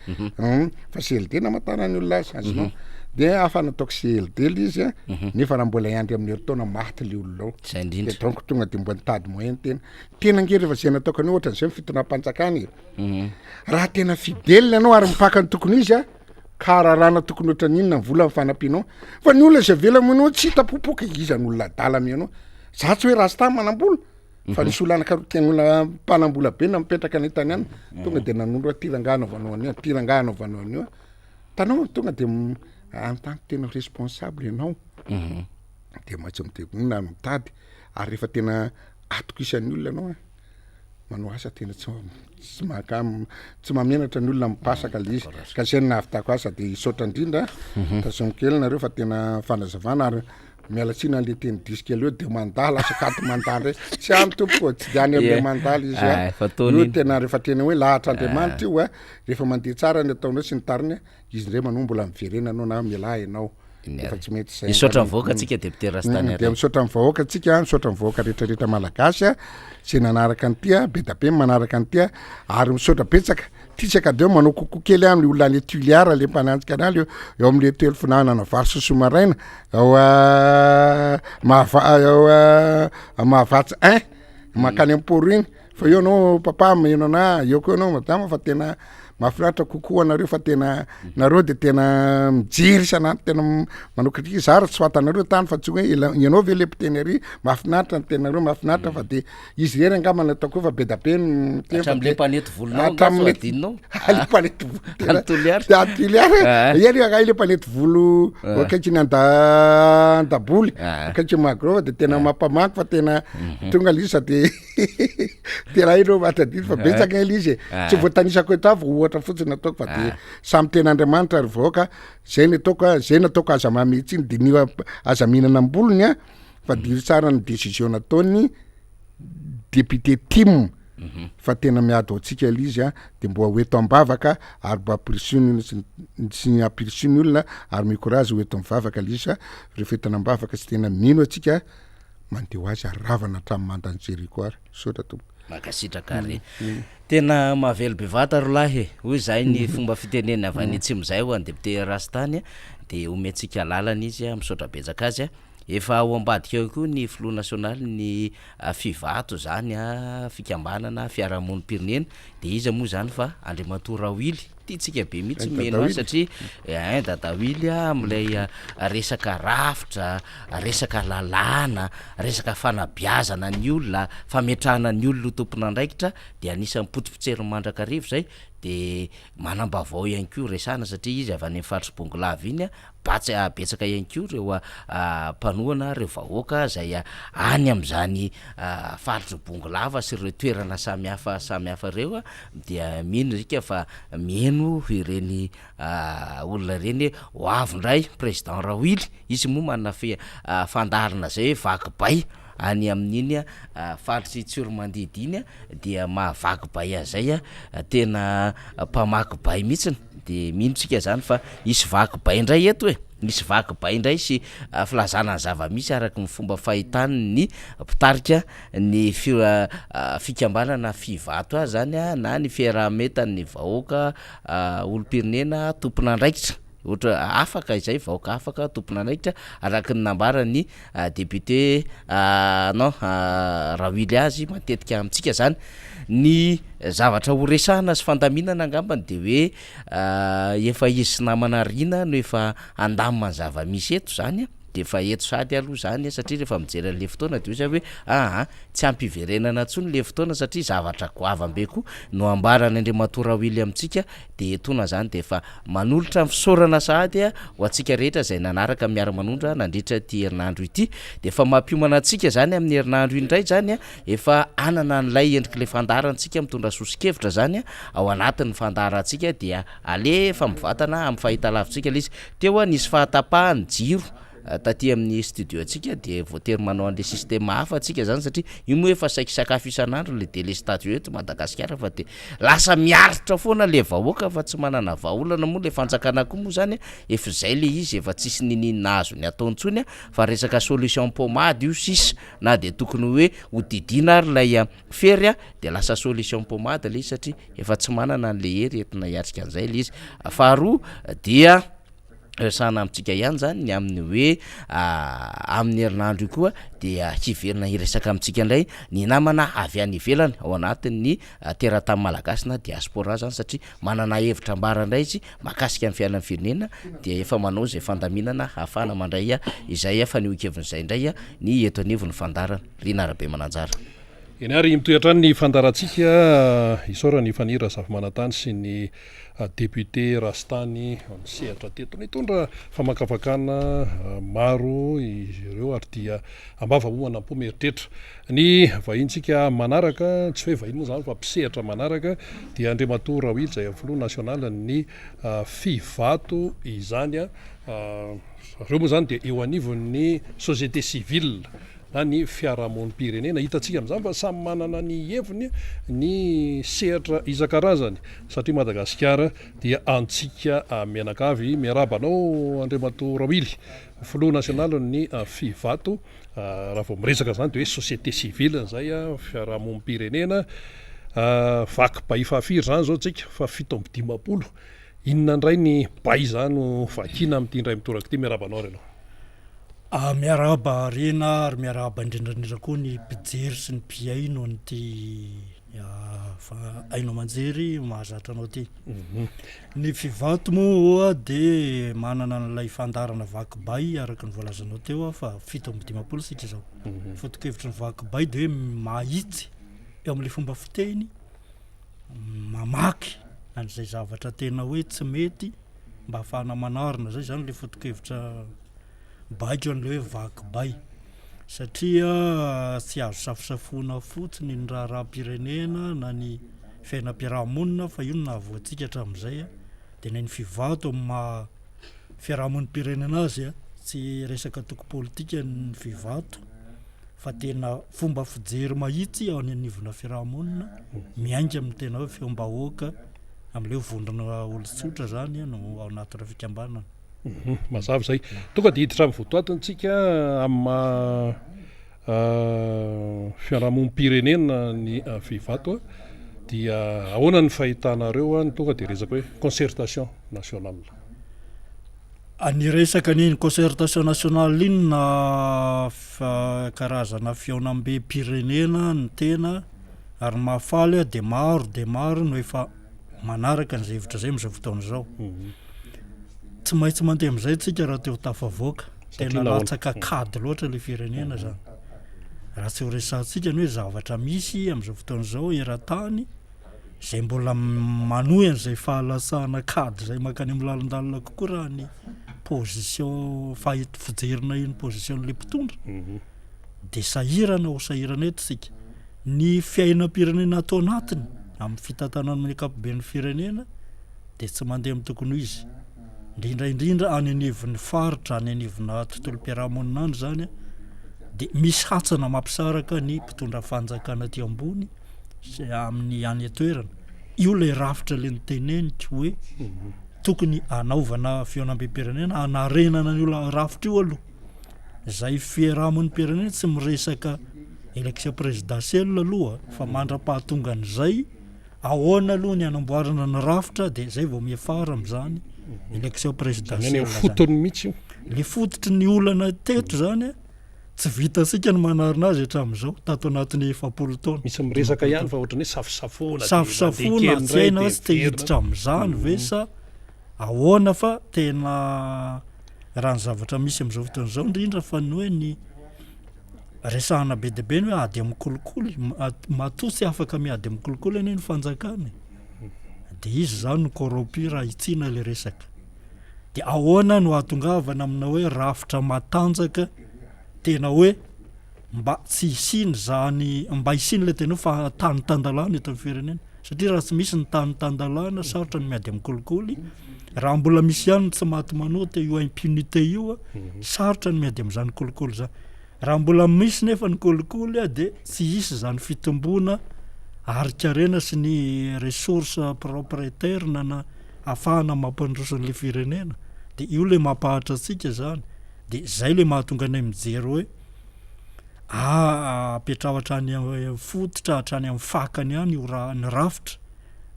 Fa CLD namantarany olona azy azonao, de afa nataoko CLD le izy a, nefa raha mbola hiandry amin'ny herintaona maty le olona ao. Zay indrindra. De donc tonga de mba nitady moyen tena tena nge rehefa zay nataoko an'io ohatran'izay ny fitondram-panjakana e. Raha tena fidèle ianao ary mipaka ny tokony izy a, ka rarana tokony ohatran'inona ny vola ny fanampianao, fa ny olona zay avela aminao tsy hita popoka iza ny olona adala amianao. Za tsy hoe rasta manam-bola fa nisy olona anankiroa tena olona mpanam-bola be na mipetraka any tany any tonga de nanondro hoe ty rangahy anaovanao an'io, ty rangahy anaovanao an'io, hitanao tonga de anontany tena responsable ianao, de maintsy midebona mitady ary rehefa tena atokisan'ny olona ianao a, manao asa tena tsy mahaka tsy mahamenatra ny olona mipasaka le izy, ka zay no nahavitako asa de hisaotra indrindra tazomy kely nareo fa tena fanazavana ary miala tsiny an'le teny diso kely eo de mandala asa katy mandà ndray tsy any tompoko, tsy de any am'le mandala izy a. Efa taona io iny. Tena rehefa tena hoe lahatr'Andriamanitra io a, rehefa mandeha tsara ny ataonao sy ny tariny a, izy ndray manao mbola miverena anao na mialà ianao efa tsy mety zay. Misaotra ny vahoaka antsika député Rastany. De misaotra ny vahoaka antsika, misaotra ny vahoaka rehetrarehetra malagasy a zay nanaraka an'ity a, be da be ny manaraka an'ity a, ary misaotra betsaka tisaka de manao kokoa kely a amin'ny olona any Tuliara le mpanantsika ana le eo am'le telo finanana vary sosoa maraina ao Mahava ao Mahavatsa un mankany am-poro iny, fa eo anao papa mino anah, eo koa anao madama, fa tena mahafinaritra kokoa anareo fa tena nareo de tena mijery isan'andro, tena manao critique. Za ary tsy fantanareo tany fa tsy hoe ianao ve le mpiteny ary mahafinaritra ny tenareo, mahafinaritra fa de izy irery angamba no ataoko hoe fa be da be ny miteny fa Hatramin'le mpanety volonao angaha hatramin'le- tsy adinonao? Le mpanety volo tena- Any Toliara. De any Toliara. Ah. Eny anga le mpanety volo akaiky ny Andaboly, akaiky Magro, de tena mampamangy fa tena tonga le izy sady tena hainao mahatadidy fa betsaka le izy e, tsy voatanisako eto avy, ohatra fotsiny ataoko fa de samy tena Andriamanitra ry vahoaka zay ny ataoko a, zay nataoko aza mamehy tsiny dinio aza mihinana am-bolony a, fa diniho tsara ny décision nataony député tim fa tena miady ho antsika le izy a, de mbo ho eto am-bavaka ary mba ampirisio ny olona sy ampirisio ny olona ary mi-courage ho eto mivavaka le izy fa rehefa entina am-bavaka sy tena mino antsika mandeha ho azy ary ravana hatramin'ny mandan'i Jeriko ary misaotra tompoko. Mankasitraka ary tena mahavelo bevata rolahy e, hoy zahay ny fomba fitenena avy any atsimo zay ho an'ny député Rastany a, de omentsika lalana izy a, misaotra betsaka azy a. Efa ao ambadika ao koa ny filoha nasionaly ny Fivato zany a, fikambanana fiarahamonim-pirenena, de iza moa zany fa Andriamatoa Raoily, tiantsika be mihitsy ny mino azy satria ein Dadawily a, amin'ilay resaka rafitra, resaka lalàna, resaka fanabeazana ny olona, fametrahana ny olona ho tompon'andraikitra de anisan'ny potsipotserin'ny mandrakariva zay, de manam-baovao ihany koa resahana satria izy avy any amin'ny faritr'i Bongolava iny a, Batsy betsaka ihany koa ireo mpanohana, ireo vahoaka izay any amin'izany faritr'i Bongolava sy ireo toerana samihafa samihafa ireo dia mino isika fa miheno ireny olona ireny hoe ho avy indray président Raoily, izy moa manana fandaharana izay hoe vaky bay any amin'iny faritr'i Tsiroamandidy iny dia mahavaky bay an'izay, tena mpamaky bay mihitsiny. De mino tsika zany fa hisy vaky bay indray eto e, hisy vaky bay indray sy filazana ny zava-misy araky ny fomba fahitany ny mpitarika ny fikambanana Fivato azy zany a, na ny fiaraha-mientan'ny vahoaka olom-pirenena tompon'andraikitra, ohatra afaka izay vahoaka afaka tompon'andraikitra araky ny nambaran'ny Député non Rawily azy matetika amintsika zany ny zavatra ho resahana sy fandaminana angambany de hoe efa izy sy namana Rina no efa handamina ny zava-misy eto zany a. De efa eto sahady aloha zany a, satria rehefa mijery an'le fotoana de hoy za hoe aa tsy ampy hiverenana intsony le fotoana satria zavatra goavam-be koa no ambaran'i Andriamatoa Rawilly amintsika de etoana zany de efa manolotra ny fisaorana sahady ho antsika rehetra izay nanaraka ny miara-manondra nandritra ity herinandro ity de efa mampiomana antsika zany amin'ny herinandro indray zany a, efa hanana an'ilay endrik'ilay fandaharantsika mitondra soso-kevitra zany ao anatin'ny fandaharantsika dia alefa mivantana amin'ny fahitalavitsika ilay izy. Teo nisy fahatapahan'ny jiro taty amin'ny studio antsika dia voatery manao an'le système hafa antsika zany satria io moa efa saiky sakafo isan'andro le délestage eto Madagasikara fa de lasa miaritra foana le vahoaka fa tsy manana vahaolana moa le fanjakana koa moa zany efa zay le izy efa tsisy niniana azony atao intsony fa resaka solution pommade io sisa na de tokony hoe ho didiana ary lay fery de lasa solution pommade le izy satria efa tsy manana an'le hery entina hiatrika an'izay le izy. Faharoa dia resahana amintsika ihany zany ny amin'ny hoe amin'ny herinandro io koa dia hiverina hiresaka amintsika indray ny namana avy any ivelany ao anatin'ny teratany malagasy na diaspora zany satria manana hevitra ambara indray izy mahakasika ny fiainan'ny firenena dia efa manao izay fandaminana hahafahana mandray izay fanehoan-keviny izay indray ny eto anivon'ny fandaharana. Rina Rabemananjara. Eny ary, mitohy hatrany ny fandaharantsika. Isaorana i Faniry Razafimanantany sy ny député Rastany nisehatra teto. Nitondra famakafakana maro izy ireo ary dia ambava homana am-po mieritreritra. Ny vahintsika manaraka, tsy hoe vahiny moa izany fa mpisehatra manaraka dia Andriamatoa Rawily izay filoha nasionalin'ny Fivato izany. Ireo moa izany dia eo anivon'ny société civile. na ny fiarahamonim-pirenena. Hitantsika amin'izany fa samy manana ny heviny ny sehatra isan-karazany satria Madagasikara dia antsika mianakavy. Miarahaba anao Andriamatoa Rawily, filoha nasionalin'ny Fivato. Raha vao miresaka izany dia hoe société civile izay, fiarahamonim-pirenena. Vaky bay fahafiry izany izao tsika? Faha 57. Inona indray ny bay izany ho vakiana amin'ity indray mitoraka ity? Miarahaba anao ary ianao. Miarahaba Rena ary miarahaba indrindra indrindra koa ny mpijery sy ny mpihaino an'ity haino aman-jery mahazatra anao ity. Ny Fivato moa dia manana an'ilay fandaharana vaky bay araka ny voalazanao teo fa 57 isika izao. Foto-kevitry ny vaky bay dia hoe mahitsy eo amin'ilay fomba fiteny, mamaky an'izay zavatra tena hoe tsy mety mba ahafahana manarina, zay zany le foto-kevitra baiko an'le hoe vaky bay satria tsy azo safosafoina fotsiny ny raharaham-pirenena na ny fiainam-piarahamonina fa io no nahavoantsika hatramin'izay de na ny fivato amin'ny maha fiarahamonim-pirenena azy a, tsy resaka antoko politika ny fivato fa tena fomba fijery mahitsy ao any anivona fiarahamonina miainga amin'ny tena hoe feom-bahoaka amin'ilay hoe vondrona olon-tsotra zany no ao anatina fikambanana. Mazava izay. Tonga dia hiditra amin'ny votoatiny tsika amin'ny maha fiarahamonim-pirenena ny Vivato dia ahoana ny fahitanareo ny tonga dia resaka hoe concertation nationale? Ny resaka an'iny concertation nationale iny na karazana fihaonambem-pirenena ny tena ary ny mahafaly dia maro dia maro no efa manaraka an'izay hevitra izay amin'izao fotoana izao. Tsy maintsy mandeha amin'izay tsika raha te ho tafavoaka. Tena latsaka kady loatra ilay firenena zany. Raha tsy ho resahantsika ny hoe zavatra misy amin'izao fotoana izao eran-tany izay mbola manohy an'izay fahalatsahana kady izay mankany amin'ny lalindalina kokoa raha ny position fahit- fijerina iny position-n'ilay mpitondra dia sahirana ho sahirana eto isika. Ny fiainam-pirenena ato anatiny amin'ny fitantanana amin'ny ankapoben'ny firenena dia tsy mandeha amin'ny tokony ho izy. Indrindra indrindra any anivon'ny faritra, any anivona tontolom-piarahamonina any izany dia misy hantsana mampisaraka ny mpitondra fanjakana aty ambony sy amin'ny any an-toerana. Io ilay rafitra ilay noteneniko hoe tokony hanaovana fihaonambem-pirenena hanarenana an'io rafitra io aloha. Izay fiarahamonim-pirenena tsy miresaka élection présidentielle aloha fa mandra-pahatongan'izay Ahoana aloha ny hanamboarana ny rafitra dia zay vao miafara amin'izany élection présidentielle zany. Fotony mihitsy io. Le fototry ny olana teto zany a, tsy vitantsika ny manarina azy hatramin'izao tato anatin'ny 40 taona. Misy miresaka ihany fa ohatran'ny hoe safosafoana. Safosafoana, tsy haina hoe tsy te hiditra amin'izany ve sa ahoana fa tena. Raha ny zavatra misy amin'izao fotoana izao indrindra fa ny hoe ny resahana be dia be ny hoe ady amin'ny kolikoly, matoa tsy afaka miady amin'ny kolikoly anie ny fanjakana e. Dia izy izany no corrompu raha hitsiana ilay resaka. Dia ahoana no hahatongavana amina hoe rafitra matanjaka tena hoe mba tsy hisian'izany, mba hisian'ilay tena hoe fa tany tan-dalàna eto amin'ny firenena. Satria raha tsy misy ny tany tan-dalàna, sarotra ny miady amin'ny kolikoly. Raha mbola misy ihany ny tsy maty manota io impunité io, sarotra ny miady amin'izany kolikoly izany. Raha mbola misy nefa ny kolikoly dia tsy hisy izany fitomboana harin-karena sy ny ressources propres interne na ahafahana mampandroso an'ilay firenena. Dia io ilay mampahantra antsika izany. Dia izay ilay mahatonga anay mijery hoe apetraho hatrany fototra, hatrany amin'ny fakany any io ra- ny rafitra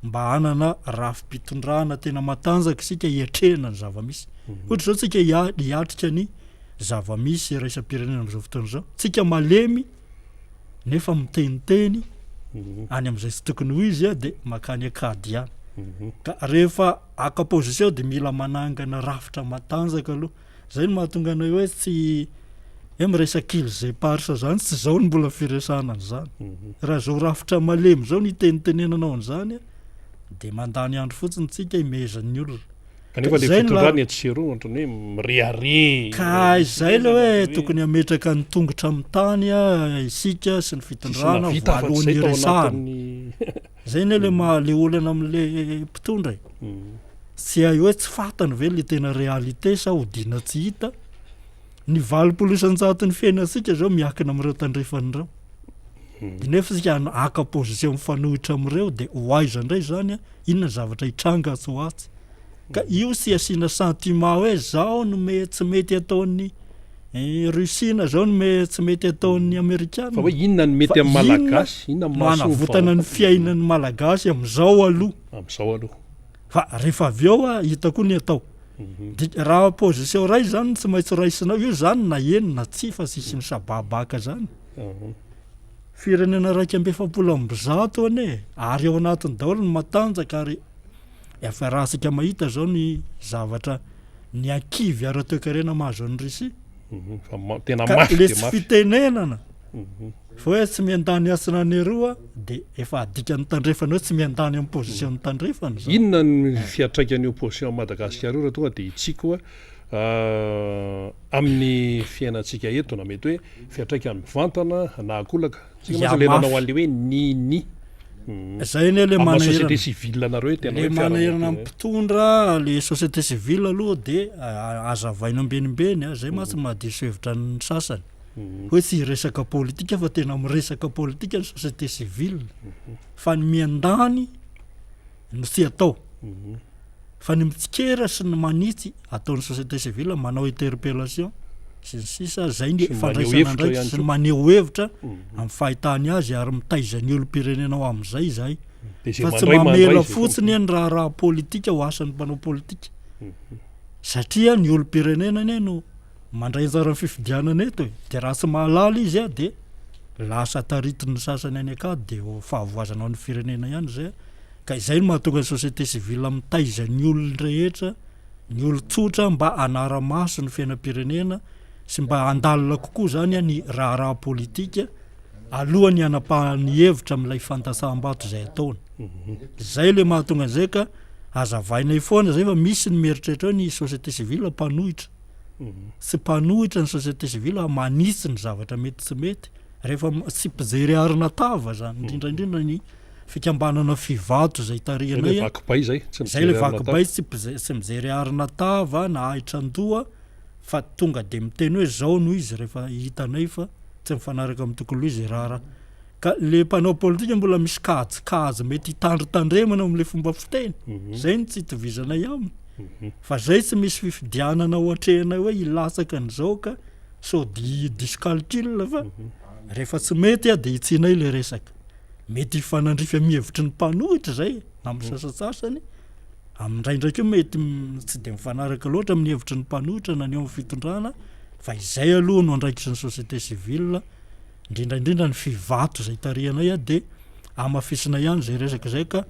mba hanana rafi-pitondrana tena matanjaka isika hiatrehana ny zava-misy. Ohatra izao tsika hia- hiatrika ny zava-misy iraisam-pirenena amin'izao fotoana izao. Tsika malemy nefa miteniteny any amin'izay tsy tokony ho izy dia makany an-kady ihany. Ka rehefa haka position dia mila manangana rafitra matanjaka aloha. Zay no mahatonga anay hoe tsy hoe miresaka îles éparses zany, tsy zao no mbola firesahana an'izany. Raha zao rafitra malemy zao no itenitenenanao an'izany dia mandany andro fotsiny tsika imehezan'ny olona. Kanefa le Zay no fitondrana etsy sy eroa ohatran'ny hoe mirehareha. Ka izay le hoe tokony hametraka ny tongotra amin'ny tany isika sy ny Tsisy fitondrana nahavita afa-tsy voalohany izay tao iresahana. anatin'ny Zay anie le maha le olana am'le mpitondra e. Tsy hay hoe tsy fantany ve le tena réalité sa odiana tsy hita. Ny 80 isan-jaton'ny fiainantsika zao miankina amin'ireo tandrefana ireo. De nefa isika haka position mifanohitra amin'ireo de ho aiza indray zany a? Inona ny zavatra hitranga atsy ho atsy? Ka io tsy asiana sentiment hoe zao no me- tsy mety ataon'ny Russie na zao no me- tsy mety ataon'ny Amerikana. Fa hoe inona no mety Fa amin'ny Malagasy? Inona no no mahasoa ny hanavotana ny vahoaka? fiainan'ny Malagasy amin'izao aloha? Amin'izao aloha. Fa rehefa avy eo a, hita koa ny atao. Dik- raha position iray zany no tsy maintsy raisinao, io zany na eny na tsia fa tsisy misababaka zany. Firenena 141 anie e, ary ao anatiny daholo ny matanjaka ary efa rahantsika mahita zao ny zavatra ny ankivy ara-toekarena mahazo an'i Russie. Fa ma- tena Ka mafy le dia tsy mafy. fitenenana fa hoe tsy miandany atsy na ny eroa de efa adikan'ny tandrefana hoe tsy miandany amin'ny position ny tandrefana zany. Inona ny fiantraikan'ny opposition amin'i Madagasikara io raha tonga dia hitsikoa amin'ny fiainantsika eto na mety hoe fiantraikany mivantana na ankolaka? Tsika mantsy le nanao an'le hoe ni ni. Zay anie le Amin'ny maha manahirana. société civile anareo hoe tena Le hoe manahirana fiarahamonina. mpitondra le société civile aloha de azavaina ambenimbeny a, zay mantsy mahadiso hevitra ny sasany. Hoe tsy hiresaka politika fa tena miresaka politika ny société civile. Fa ny miandany no tsy atao. Fa ny mitsikera sy ny manitsy ataon'ny société civile, manao interpellation sy ny sisa, zay ny Sy ny maneho fandraisana hevitra andraikitra ihany sy ny koa. maneho hevitra amin'ny fahitany azy ary mitaiza ny olom-pirenena ho amin'izay izahay. Dia izay Fa tsy mandray mandray mamela izay fotsiny ny raharaha politika ho asan'ny mpanao politika. Satria ny olom-pirenena anie no mandray anjara amin'ny fifidianana eto e. Dia raha tsy mahalala izy a dia lasa taritin'ny sasany any an-kady dia ho fahavoazana ho an'ny firenena ihany izay. Ka izay no mahatonga ny société civile mitaiza ny olon-drehetra, ny olon-tsotra mba hanara-maso ny fiainam-pirenena sy mba handalina kokoa izany ny raharaha politika alohan'ny hanapahany hevitra amin'ilay fandatsaham-bato izay ataony. Izay ilay mahatonga an'izay ka hazavainay foana izay fa misy ny mieritreritra hoe ny société civile mpanohitra. Tsy mpanohitra ny société civile fa manitsy ny zavatra mety tsy mety. Rehefa tsy mpijery arina tava izany, indrindra indrindra ny fikambanana Fivato izay tarihanay. Zay le vaky bay zay, tsy Zay le mijery vaky arina bay tava. tsy mpize- tsy mijery arina tava na ahitra an-doha fa tonga de miteny hoe zao no izy rehefa hitanay fa tsy mifanaraka amin'ny tokony ho izy raharaha. Ka le mpanao politika mbola misy kajikajy mety hitandrintandremana amin'le fomba fiteny. Zay no tsy itovizanay aminy. Fa zay tsy misy fifidianana ho atrehinay hoe hilatsaka an'izao ka sao di- diso calcul fa rehefa tsy mety de hitsinay le resaka. Mety hifanandrify amin'ny hevitry ny mpanohitra izay amin'ny sasantsasany, amin'ny indraindray koa mety tsy dia mifanaraka loatra amin'ny hevitry ny mpanohitra na ny eo amin'ny fitondrana fa izay aloha no andraikitry ny société civile, indrindra indrindra ny fivato izay tarihanay dia hamafisina ihany izay resaka izay ka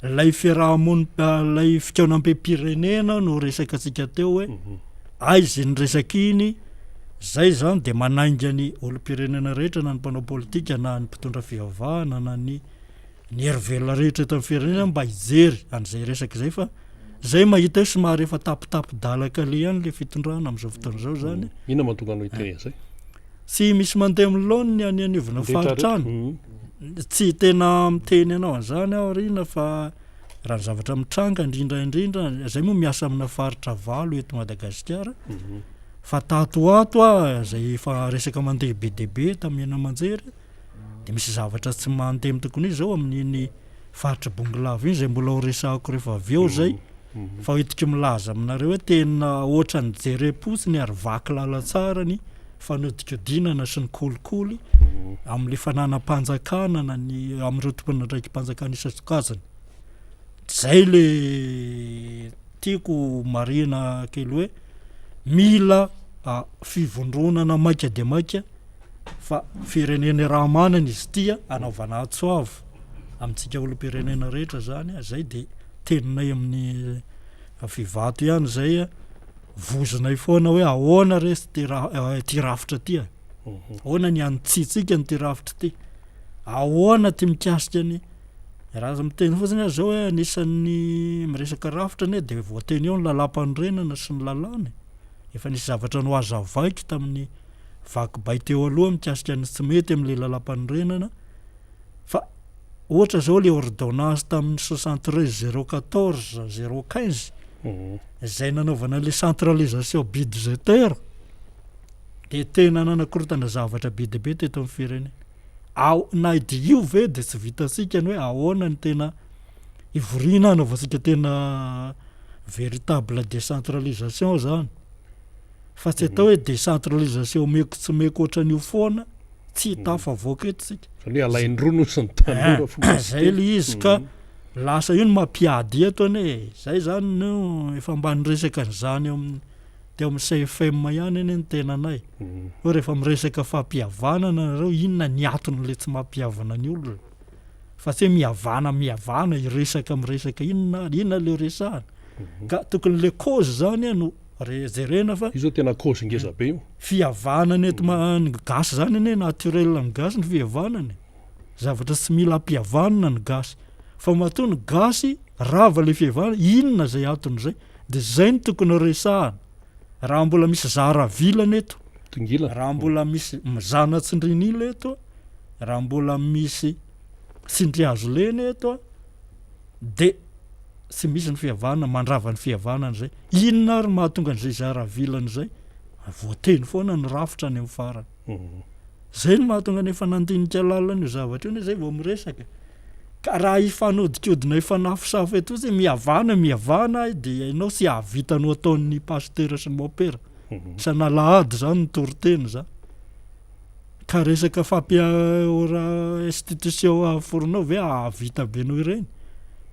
ilay fiarahamonina, ilay fikaonambem-pirenena no resaka antsika teo hoe. Aiza iny resaka iny, zay zany de manainga ny olom-pirenena rehetra na ny mpanao politika na ny mpitondra fivavahana na ny ny hery velona rehetra eto amin'ny firenena mba hijery an'izay resaka izay fa zay mahita hoe somary efa tapitapi-dalaka le ihany le fitondrana amin'izao fotoana izao zany. Inona mahatonga anao hiteny an'izay? Tsy misy mandeha amin'ny laoniny any anivona faritra any. Mm. Tsy tena miteny anao an'izany aho Rina fa raha ny zavatra mitranga indrindra indrindra, zay moa miasa amina faritra valo eto Madagasikara, mhm. fa tato ho ato aho zay efa resaka mandeha be dia be tamin'ny haino aman-jery de misy zavatra tsy mandeha amin'ny tokony izy zao amin'iny faritra Bongolava iny zay mbola ho resahako rehefa avy eo zay. Mhm. Fa hoentiko milaza aminareo hoe tena ohatran'ny jerem-potsiny ary vaky lalantsara ny fanodikodinana sy ny kolikoly amin'ilay fananam-panjakana na ny amin'ireo tompon'andraiki-panjakana isan-tsokajiny. Zay le tiako marihina kely hoe mila fivondronana maika dia maika fa firenena iaraha-manana izy ity anaovana antso avo amintsika olom-pirenena rehetra zany, zay de teninay amin'ny Vivato ihany zay. Vozinay foana hoe ahoana re ty ra- ty rafitra ty e? Ahoana ny hanitsiantsika an'ity rafitra ty? Ahoana ty mikasika ny raha miteny fotsiny aho zao hoe anisan'ny miresaka rafitra anie de voateny eo ny lalàmpanorenana sy ny lalàna e. Efa nisy zavatra nohazavaiko tamin'ny vaky bay teo aloha mikasika ny tsy mety amin'ilay lalàmpanorenana fa ohatra zao le ordonnance tamin'ny 73 014 015 izay nanaovana le centralisation budgétaire de tena nanakorontana zavatra be dia be teto amin'ny firenena. Ao na dia io ve de tsy vitantsika ny hoe ahoana ny tena ivoriana hanaovantsika tena véritable décentralisation zany fa tsy atao hoe décentralisation omeko tsy omeko ohatran'io foana tsy tafavoaka eto tsika. Zany hoe alain-droa no sy ny tanora fomba Zay le izy ka Lasa io no mampiady eto anie e! Zay zany no efa mba niresaka an'izany eo amin'ny teo amin'ny CFM ihany anie ny tenanay. Hoe rehefa miresaka fampihavanana nareo inona ny anton'ilay tsy mampihavana ny olona? Fa tsy hoe mihavana mihavana hiresaka miresaka inona ary, inona le resahana? Ka tokony le cause zany no re- jerena fa Io zao tena cause ngeza be io. Fihavanana eto ma- ny gasy zany anie naturel amin'ny gasy ny fihavanana e. Zavatra tsy mila ampihavanina ny gasy. Fa matoa ny gasy rava le fihavanana, inona zay antony zay? De zay no tokony resahana. Raha mbola misy zara vilana eto, Tongilana. raha mbola misy mizana tsindrin'ila eto, raha mbola misy tsindrihazo lena eto, de tsy misy ny fihavanana, mandrava ny fihavanana zay. Inona ary mahatonga an'izay zara vilana zay? Voateny foana ny rafitra any amin'ny farany. Zay no mahatonga ny efa nandinika lalina an'io zavatra io anie zay vao miresaka. Ka raha hifanodikodina hifanafosafo eto fotsiny mihavana mihavana dia ianao tsy hahavita no ataon'ny pasitera sy ny mompera. Isan'alahady zany ny toriteny zany. Ka resaka fampia- institution aforonao ve hahavita be noho ireny?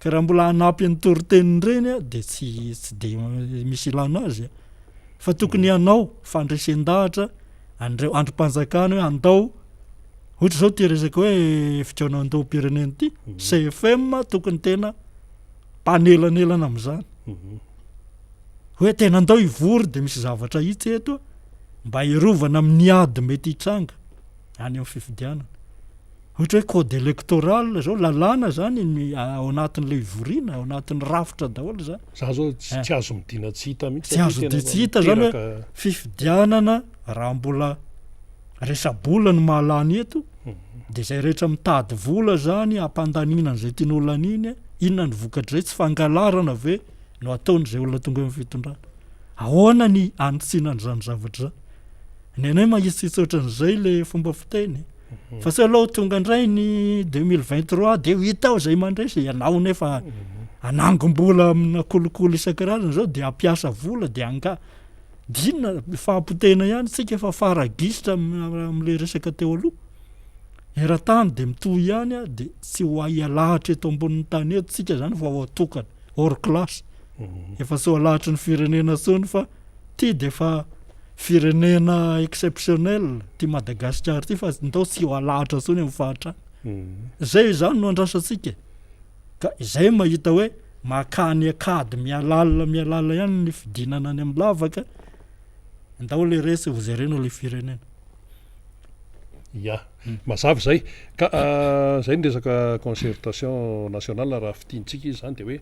Ka raha mbola hanampy ny toriteniny ireny dia tsy tsy de misy ilana azy. Fa tokony hanao fandresen-dahatra an'ireo andrim-panjakana hoe andao ohatra zao ty resaka hoe fikaonandoham-pirenena ity mhm. CFM tokony tena mpanelanelana amin'izany mhm. hoe tena andao hivory de misy zavatra hitsy eto mba hirovana amin'ny ady mety hitranga any amin'ny fifidianana Ohatra hoe code électoral zao, lalàna zany ny ao anatin'ilay ivoriana, ao anatin'ny rafitra daholo zany. Za zao tsy eh. azo midina tsy hita mihitsy. Tsy azo midina tsy hita zany hoe fifidianana raha mbola resa-bola no mahalany eto mhm. de zay rehetra mitady vola zany hampandaniana an'izay tianao laniana, inona ny vokatr'izay? Tsy fangalarana ve no ataon'izay olona tonga eo amin'ny fitondrana? Ahoana ny anitsiana an'izany zavatra izany? Ny anay mahitsitsy ohatran'izay le fomba fiteny. Fa sao aloha tonga indray ny 2023 dia ho hita ao izay mandresy, ianao nefa hanangom-bola amina kolikoly isan-karazany izao dia hampiasa vola dia angaha dia inona fahapotehina ihany tsika efa fara gisitra amin'ilay resaka teo aloha. Eran-tany dia mitohy ihany a, dia tsy ho hay alahatra eto ambonin'ny tany eto tsika zany fa ho atokana, hors classe. Efa tsy ho alahatry ny firenena intsony fa ty dia efa Firenena exceptionnel ty Madagasikara ty fa ndao tsy ho alahatra intsony amin'ny fahantrana. Zay izany no andrasantsika e. Ka izay mahita hoe makany akady mihalalina mihalalina ihany ny fidinana any amin'ny lavaka. Ndao leretsy ho jerena le firenena. Ya, mazava izay. Ka izay ny resaka concertation nationale raha fintintsika izy izany dia hoe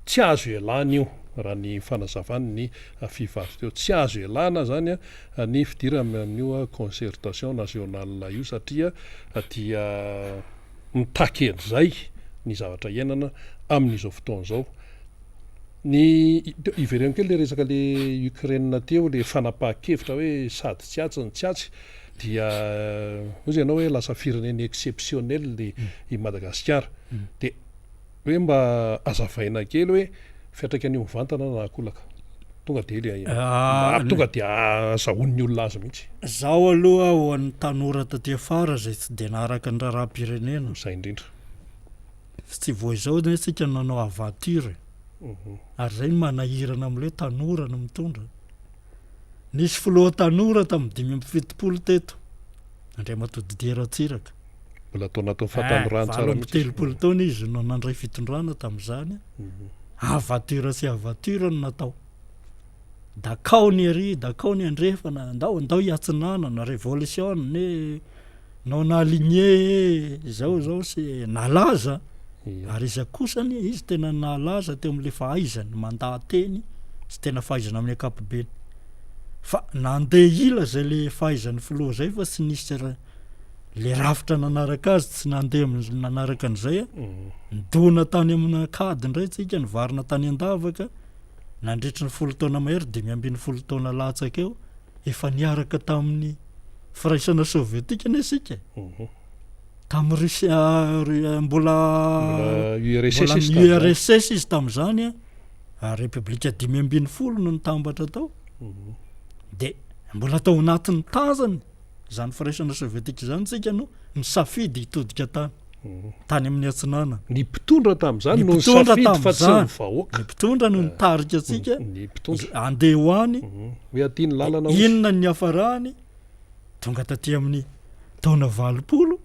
tsy azo ialana io raha ny fanazavan'ny Fivary teo. Tsy azo ialana izany ny fidirana amin'io concertation nationale io satria dia mitaky an'izay ny zavatra iainana amin'izao fotoana izao. Ny ivereno kely le resaka le Ukraine teo le fanapahan-kevitra hoe sady tsy atsy no tsy atsy dia hozy ianao hoe lasa firenena exceptionnel i Madagasikara de hoe mba azavaina kely hoe fiantraikan'io mivantana na ankolaka tonga de le mba tonga de azahoan'ny olona azy mihitsy. Zaho aloha ho an'ny tanora taty afara izay tsy dia naharaka ny raharaham-pirenena. Izay indrindra. Tsy vao izao anie tsika no nanao aventure e. Ary izay no manahirana amin'ilay hoe tanora no mitondra. Nisy filoha tanora tamin'ny 75 teto, Andriamatoa Didier Ratsiraka. Mbola tao anatin'ny fahatanorany tsara mihitsy. 38 taona izy no nandray fitondrana tamin'izany. Aventure sy aventure no natao. Dakao ny ery, dakao ny andrefana, ndao ndao hiatsinanana, révolution e. Non aligné e, izao izao sy nalaza ary iza kosa anie izy tena nalaza teo amin'ilay fahaizany mandaha-teny sy tena fahaizana amin'ny ankapobeny. Fa nandeha ila izay le fahaizan'ny filoha izay fa tsy nisy le rafitra nanaraka azy tsy nandeha nanaraka an'izay a. Nidona tany amina kady indray tsika, nivarina tany an-davaka nandritry ny folo taona mahery, 15 taona latsaka eo. Efa niaraka tamin'ny firaisana sovietika anie isika e. Tamin'ny Russie mbola URSS izy tamin'izany. URSS izy tamin'izany a, repoblika 15 no nitambatra tao. Dia mbola tao anatin'ny tazany izany firaisana sovietika izany isika no nisafidy hitodika tany. Tany amin'ny atsinanana. Ny mpitondra tamin'izany no nisafidy fa tsy ny vahoaka. Ny mpitondra no nitarika antsika Ny mpitondra. handeha ho any. Hoe aty ny lalana hozy. Inona ny niafarany? Tonga taty amin'ny taona 80,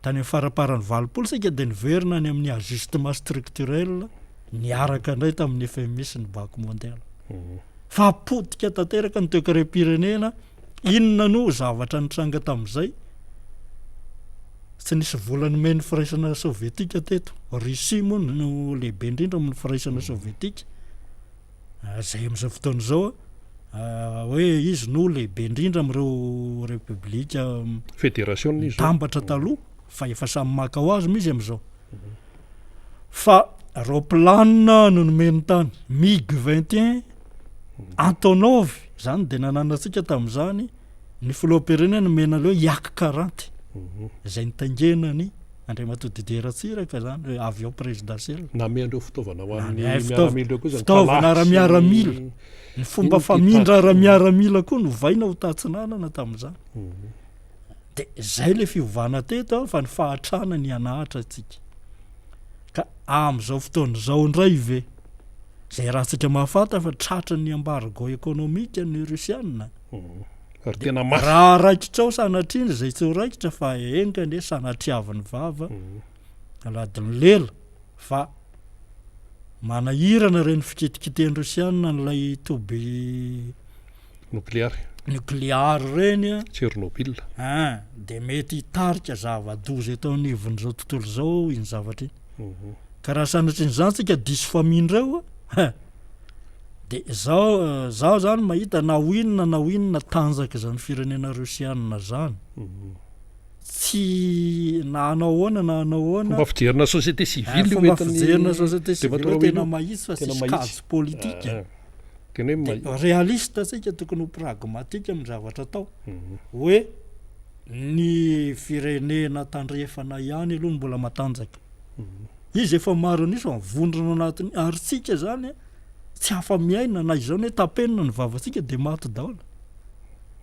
tany amin'ny faramparan'ny 80 isika dia niverina any amin'ny ajustement structurel niaraka indray tamin'ny FMI sy ny Banque mondiale. Fa potika tanteraka ny toekarem-pirenena. Inona no zavatra nitranga tamin'izay? Tsy nisy vola nomen'ny firaisana sovietika teto. Russie moa no lehibe indrindra amin'ny firaisana sovietika. Ah, izay amin'izao fotoana izao ah, hoe izy no lehibe indrindra amin'ireo repoblika Federasiona izy. Mitambatra taloha fa efa samy maka ho azy moa izy amin'izao. Fa roaplanina no nomeny tany, MiG 21 Antonov zany dia nananantsika tamin'izany ny filoham-pirenena nomena aleo Yak 40 izay nitaingenany Andriamatoa Didier Ratsiraka zany hoe avion présidentiel. Namean'ireo fitaovana ho an'ny miaramila ireo koa izany. Fitaovana ara-miaramila. Ny fomba famindra ara-miaramila koa novaina ho tatsinanana tamin'izany. Dia izay ilay fiovana teto fa ny fahatrana nianahatra antsika. Ka amin'izao fotoana izao indray ve Izay iarahantsika mahafantatra fa tratry ny embargo économique ny Rusiana. Ary tena mafy. Raha raikitra ao sanatria izay tsy ho raikitra fa enga anie sanatriavin'ny vava aladin'ny lela fa manahirana ireny fikitikitehan'ny Rusiana an'ilay toby nokleary nokleary ireny a. Tchernobyl. An, dia mety hitarika zava-doza eto anivon'izao tontolo izao iny zavatra iny. Ka raha sanatrian'izany tsika diso famindra eo a, de zao zaho zany mahita na ho inona na ho inona tanjaka izany firenena rosianina zany, tsy na hanao ahoana na hanao ahoana, Fomba fijerina société civile io fomba entin'ny fijerina société civile Andriamatoa tena Raoelina. mahitsy fa Tena tsisy mahitsy. kajy politika. Ah, tena hoe De mahitsy. réaliste tsika tokony ho pragmatique amin'ny zavatra atao, hoe ny firenena tandrefana ihany aloha no mbola matanjaka. Izy efa maro an'isa mivondrona ao anatiny ary tsika zany tsy afa-miaina na izao ny hoe tapenina ny vavantsika dia maty daholo.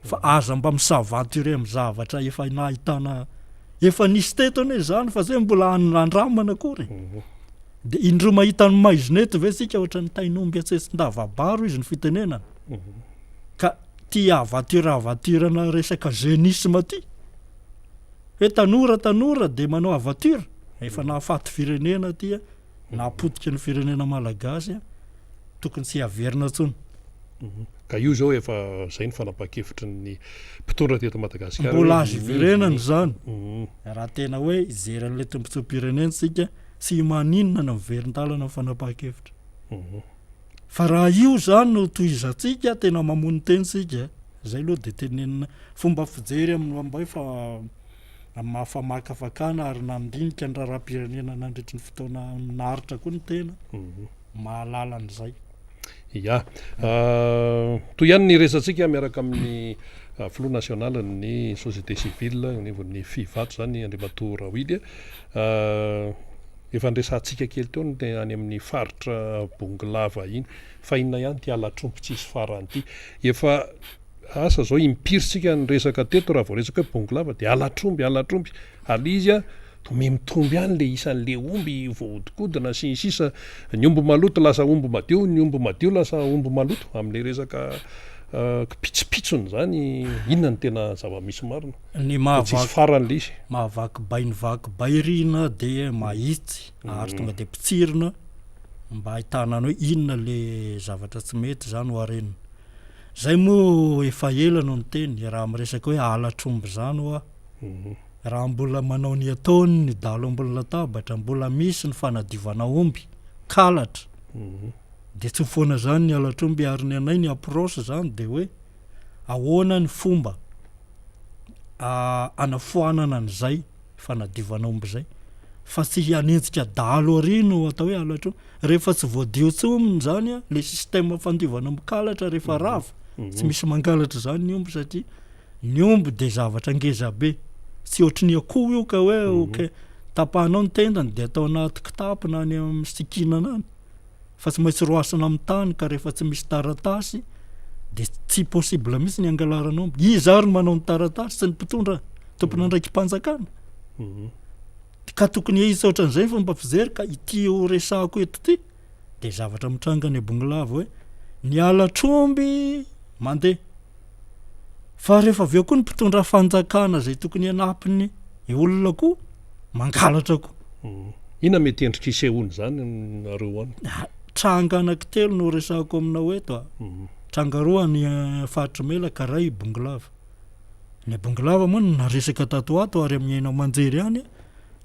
Fa aza mba mi-s'aventurer amin'ny zavatra efa nahitana efa nisy teto anie izany fa tsy hoe mbola andramana akory. Dia indroa mahita ny maizina eto ve tsika ohatran'ny tain'omby atsetsin-dava-baro izy ny fitenenana. Ka ty aventure aventure-na resaka jeunisme ty. Hoe tanora tanora dia manao aventure, efa nahafaty firenena aty, nahapotika ny firenena malagasy, tokony tsy haverina intsony. Ka io izao efa izay ny fanapahan-kevitry ny mpitondra teto Madagasikara. Mbola azo iverenana izany raha tena hoe hijery an'ilay tombontsoam-pirenena isika, tsy maninona na miverin-dalana ny fanapahan-kevitra. Fa raha io izany no tohizantsika, tena mamono tena isika. Izay aloha dia tenenina fomba fijery amin'ny mba hoe fa amin'ny maha famakafakana ary nandinika ny raharaham-pirenena nandritry ny fotoana naharitra koa ny tena mahalala an'izay. Ya. Toy ihany ny resatsika miaraka amin'ny filoha nasionalin'ny société civile anivon'ny Fivato izany Andriamatoa Rawily. Efa niresahantsika kely teo ny any amin'ny faritra Bongolava iny. Fa inona ihany ity halatr'omby tsisy farany ity? Efa asa izao impiry isika niresaka teto raha vao resaka hoe Bongolava dia halatr'omby, halatr'omby. Ary ilay izy an, toa mihamitombo ihany ilay isan'ilay omby voahodinkodina sy ny sisa. Ny omby maloto lasa omby madio, ny omby madio lasa omby maloto amin'ilay resaka kipitsopitsony izany. Inona no tena zava-misy marina? Ny Fa tsisy mahavaky farany le izy. mahavaky bay ny vaky bay rina dia mahitsy ary tonga dia potsirina mba ahitana ny hoe inona le zavatra tsy mety zany ho arenina. Zay moa efa ela no niteny raha miresaka hoe halatr'omby zany hoa raha mbola manao ny ataony ny dahalo ambony latabatra mbola misy ny fanadiovana omby, kalatra, dia tsy ho foana zany ny halatr'omby ary ny anay ny approche zany dia hoe ahoana ny fomba hanafoanana an'izay fanadiovana omby izay fa tsy hanenjika dahalo ary no atao hoe halatra io. Rehefa tsy voadio intsony izany an, le système fandiovana omby kalatra rehefa rava, tsy misy mangalatra izany ny omby satria ny omby dia zavatra ngeza be, tsy ohatry ny akoho io ka hoe ok tapahanao ny tendany dia atao anaty kitapo na any amin'ny sikinana any. fa tsy maintsy roasina amin'ny tany ka rehefa tsy misy taratasy de tsy possible mihitsy ny angalarana omby. Iza ary no manao ny taratasy? Tsy ny mpitondra tompon'andraiki-panjakana. Mhm. Ka tokony hahitsy ohatran'izay ny fomba fijery ka ity ho resahako eto ity de zavatra mitranga any Bongolava hoe ny halatr'omby mandeha fa rehefa avy eo koa ny mpitondra fanjakana izay tokony hanampy ny olona koa mangalatra koa. Mhm. Inona mety endrika isehoan'izany aminareo any? Ah, tranga anankitelo no resahako aminao eto a. Mhm. Tranga roa any eh, faritry Melaka, iray Bongolava. Ny Bongolava moa no naresaka tato ho ato ary amin'ny haino aman-jery ihany,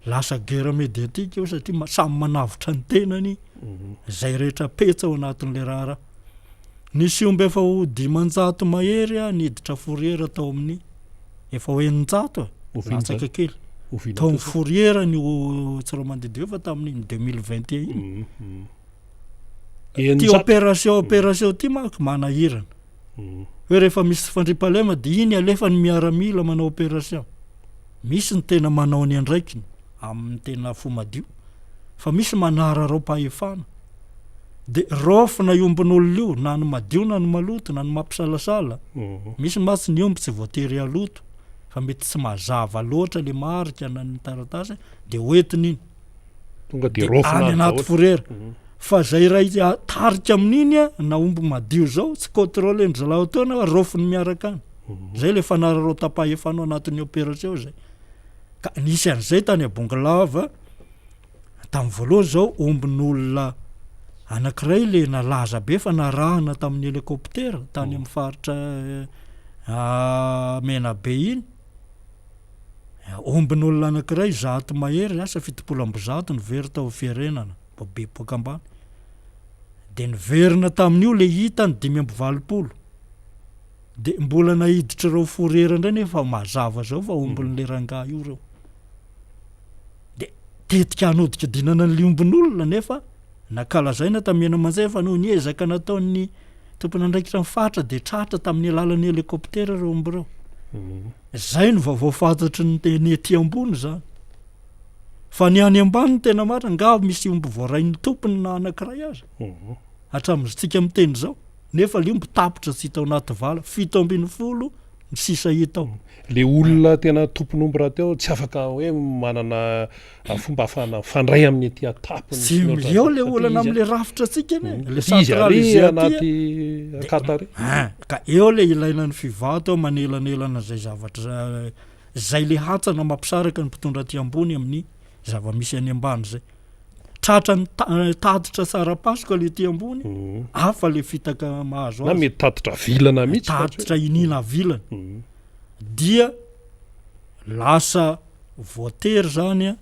lasa guerre médiatique io satria ma- samy manavotra ny tenany izay rehetra petsa ao anatin'ilay raharaha. Nisy omby efa ho 500 mahery niditra fourrière tao amin'ny efa ho 600 e, Oviana latsaka izany? kely. Oviana Tao teo amin'ny izany? fourrière ny Tsiroamandidy io fa tamin'iny 2021 iny. Mhm. Ty 600. opération opération ty manko manahirana. Mhm. Hoe rehefa misy tsy fandriampahalema dia iny alefa ny miaramila manao opération. Misy ny tena manao ny andraikiny amin'ny tena fo madio fa misy manararaom-pahefana. Dia raofina io ombin'olona io na ny madio na ny maloto na ny mampisalasala. Misy mantsy ny omby tsy voatery haloto fa mety tsy mazava loatra le marika na ny taratasy dia hoentiny iny. Tonga dia Dia raofina any any anaty daholo. forera. Fa zay iray tarika amin'iny a, na omby madio zao tsy contrôler-ndry zalahy ao taona fa raofiny miaraka any. Zay le fanararaotam-pahefana ao anatin'ny opération zay. Ka nisy an'izay tany Bongolava. Tamin'ny voalohany izao ombin'olona anankiray le nalaza be fa narahana tamin'ny hélicoptère tany amin'ny faritra Menabe iny. Ombin'olona anankiray 100 mahery asa 170 no very tao Fierenana, Bepoaka ambany. De niverina tamin'io le hita ny 85. De mbola nahiditr'ireo fourrière indray nefa mazava zao fa ombin'le rangahy io reo. De tetika hanodikodinana an'ilay ombin'olona nefa nankalazaina tamin'ny haino aman-jery fa noho ny ezaka nataon'ny tompon'andraikitra ny faritra dia tratra tamin'ny alalan'ny hélicoptère ireo omby ireo. Zay no vaovao fantatry ny teny ety ambony zany. Fa ny any ambany no tena marina, angaha misy omby voarain'ny tompony na anankiray aza? Hatramin'iztsika miteny izao, nefa ilay omby tapitra tsy hita ao anaty vala, 17 ny sisa hita ao. Le olona tena tompon'omby rahateo tsy afaka hoe manana fomba ahafahana mifandray amin'ny aty an-tampony Tsy sy ny ohatran'izany eo le satria olana izy am'le rafitra antsika anie, Mm. le Satria izy ary centralisé aty anaty de akata ary. Hein, ka eo le ilaina ny fivato ao manelanelana zay zavatra zay le hantsana mampisaraka ny mpitondra aty ambony amin'ny zava-misy any ambany zay. Tratran'ny tatitra tsara-pasoka le ety ambony, hafa le fitaka mahazo Na azy. mety tatitra vilana mihitsy fa tsy hoe- Tatitra iniana vilana. Dia lasa voatery zany a,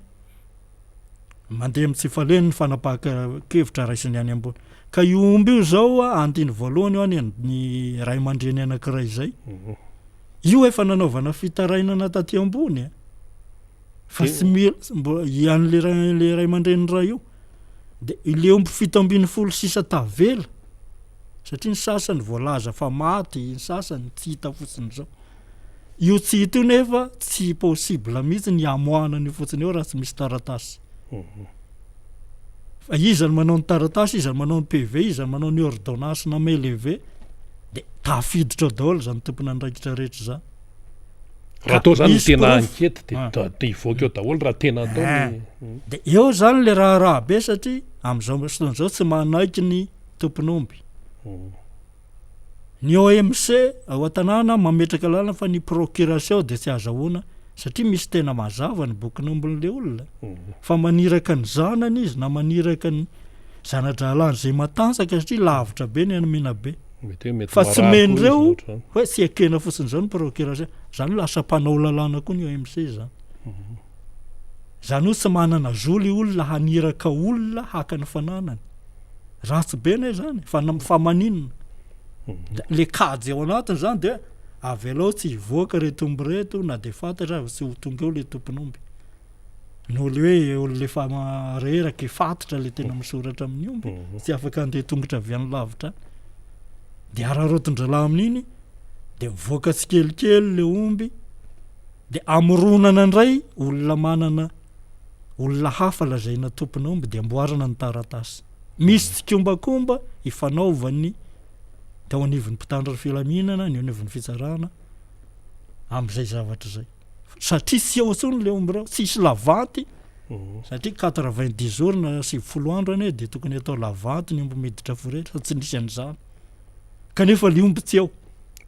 mandeha amin'ny tsy faleny ny fanapahan-kevitra raisin'ny any ambony. Ka io omby io zao a, andiny voalohany io any ny ray aman-dreny anankiray zay. Io efa nanaovana fitarainana taty ambony a. Fa tsy mila mbo an'le ray le ray aman-dreny ray io. De le omby 17 sisa tavela satria ny sasany voalaza fa maty, ny sasany tsy hita fotsiny zao. Io tsy hita io nefa tsy possible mihitsy ny hamoahana an'io fotsiny eo raha tsy misy taratasy. Fa iza no manao ny taratasy, iza no manao ny PV, iza no manao ny ordonnance na main levée, de tafiditra ao daholo zany tompon'andraikitra rehetra zany. Raha atao zany ny Misy tena porofo. enquête de Ah. da- de hivoaka eo daholo raha tena atao ny Eh. De eo zany le raharaha be satria am'zao fotoana zao tsy manaiky ny tompon'omby. Ny OMC ao an-tanàna mametraka lalana fa ny procuration dia tsy azahoana satria misy tena mazava ny bokin'ombin'ilay olona fa maniraka ny zanany izy na maniraka ny zana-drahalahiny izay matanjaka satria lavitra be ny any Menabe. Mety hoe mety Fa tsy marary koa izy mendreo na ohatr'izany. hoe tsy ekena fotsiny izao ny procuration. Izany hoe lasa mpanao lalàna koa ny OMC izany. Izany hoe tsy manana zo ilay olona haniraka olona haka ny fananany. Ratsy be anie zany fa na fa maninona? Le kajy ao anatiny zany de avelao tsy hivoaka reto omby reto na de fantatra aza tsy ho tonga eo le tompon'omby. Noho le hoe olona efa reraka fatotra le tena misoratra amin'ny omby, tsy afaka handeha tongotra avy any lavitra any. De araraotin-drahalahy amin'iny de mivoaka tsikelikely le omby de amoronana indray olona manana olona hafa lazaina tompon'omby dia amboarina ny taratasy. Misy tsikombakomba ifanaovan'ny teo anivon'ny mpitandro ny filaminana, ny eo anivon'ny fitsarana amin'izay zavatra izay. Satria tsy eo intsony ilay omby ireo, tsisy lavanty satria 90 jours na 90 andro anie dia tokony atao lavanty ny omby miditra forêt fa tsy nisy an'izany. Kanefa ilay omby tsy eo.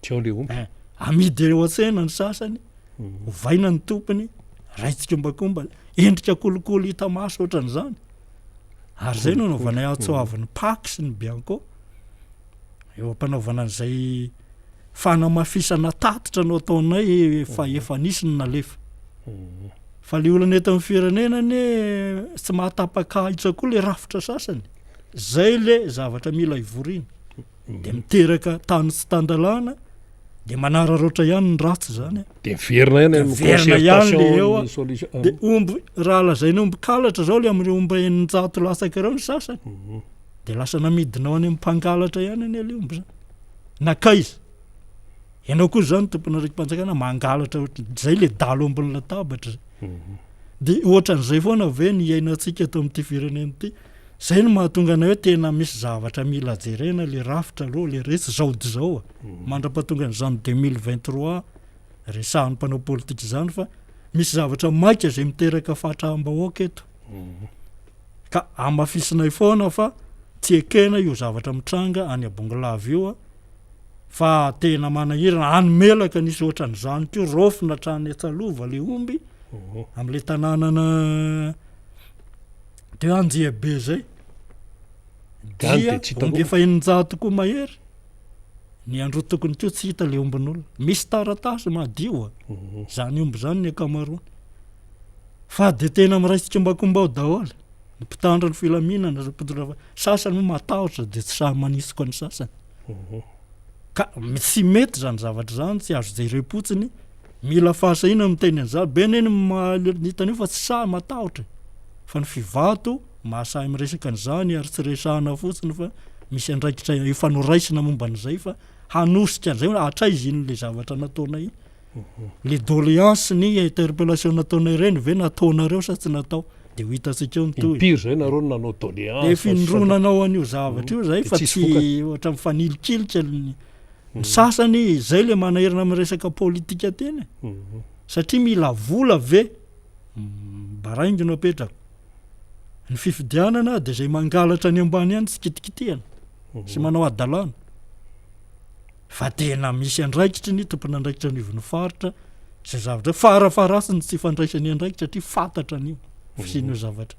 Tsy eo ilay omby. Eh, amidy eo an-tsena ny sasany. Ovaina ny tompony, ray tsikombakomba, endrika kolikoly hita maso ohatran'izany. Ary izay no anaovanay antso avo ny Pac sy ny Bianco. Eo am-panaovana an'izay fanamafisana tatitra no ataonay fa efa nisy ny nalefa. Fa le olana eto amin'ny firenena anie tsy mahatapak'ahitra koa le rafitra sasany. Zay le zavatra mila ivoriana. De miteraka tany tsy tan-dalàna, de manararaotra ihany ny ratsy zany. De miverina ihany amin'ny Miverina ihany le eo concertation a. ny solution. De omby, raha lazaina omby kalatra zao le amin'ireo omby 600 latsaka ireo ny sasany, de lasa namidinao any amin'ny mpangalatra ihany anie le omby zany. Nankaiza? Ianao koa zany tompon'andraiki-panjakana mangalatra ohatry zay le dalo ambony latabatra zay. De ohatran'izay foana ve ny iainantsika eto amin'ity firenena ity? Zay no mahatonga anay hoe tena misy zavatra mila jerena le rafitra aloha le resy zao de zao a. Mandra-pahatonga an'izany 2023 resahan'ny mpanao politika izany fa misy zavatra maika zay miteraka fahatraham-bahoaka eto. Ka hamafisinay foana fa tsy ekena io zavatra mitranga any Bongolava io a, fa tena manahirana any Melaka nisy ohatran'izany koa raofina hatrany Antsalova le omby am'le tanànana Teo Anjiabe zay dia omby efa 600 koa mahery ny andro tokony koa tsy hita le ombin'olona. Misy taratasy madio a, mhm. zany omby zany ny ankamaroany. Fa de tena miray tsikombakomba ao daholo ny mpitandro ny filaminana, ny mpitondra sasany moa matahotra de tsy sahy manisiko ny sasany. Mhm. Ka tsy mety zany zavatra zany, tsy azo jerem-potsiny. Mila fahasahiana miteny an'izany. Be anie ny ny hitany eo fa tsy sahy matahotra e. Fa ny Fivato mahasahy miresaka an'izany ary tsy resahana fotsiny fa misy andraikitra efa noraisina momba an'izay fa hanosika an'izay hoe hatraiza iny le zavatra nataonay iny. Le doléance ny interpellation nataonay ireny ve nataonareo sa tsy natao? De ho hitantsika eo ny tohiny. Impiry zay nareo no nanao doléance? Efa indroa nanao an'io zavatra io zay fa tsy ohatra mifanilikilika ny Ny sasany izay le manahirana amin'ny resaka politika tena e. Satria mila vola ve? Baraingo no apetrako. Ny fifidianana dia izay mangalatra any ambany any tsy kitikitihana sy manao hadalana. Fa tena misy andraikitry ny tompon'andraikitra anivon'ny faritra izay zavatra farafaharasiny tsy fandraisany andraikitra satria fantatra an'io fisian'io zavatra.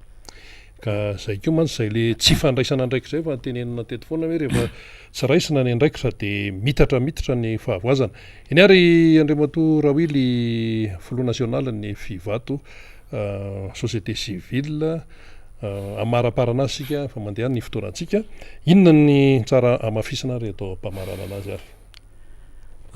Ka zay koa mantsy zay le tsy fandraisana andraikitra zay fa tenenina teto foana hoe rehefa tsy raisina ny andraikitra de mitatra mititra ny fahavoazana. Eny ary Andriamatoa Rawily filoha nasionalin'ny Fivato société civile amaraparana azy isika fa mandeha ny fotoanantsika. Inona ny tsara hamafisina ary atao am-pamaranana azy ary?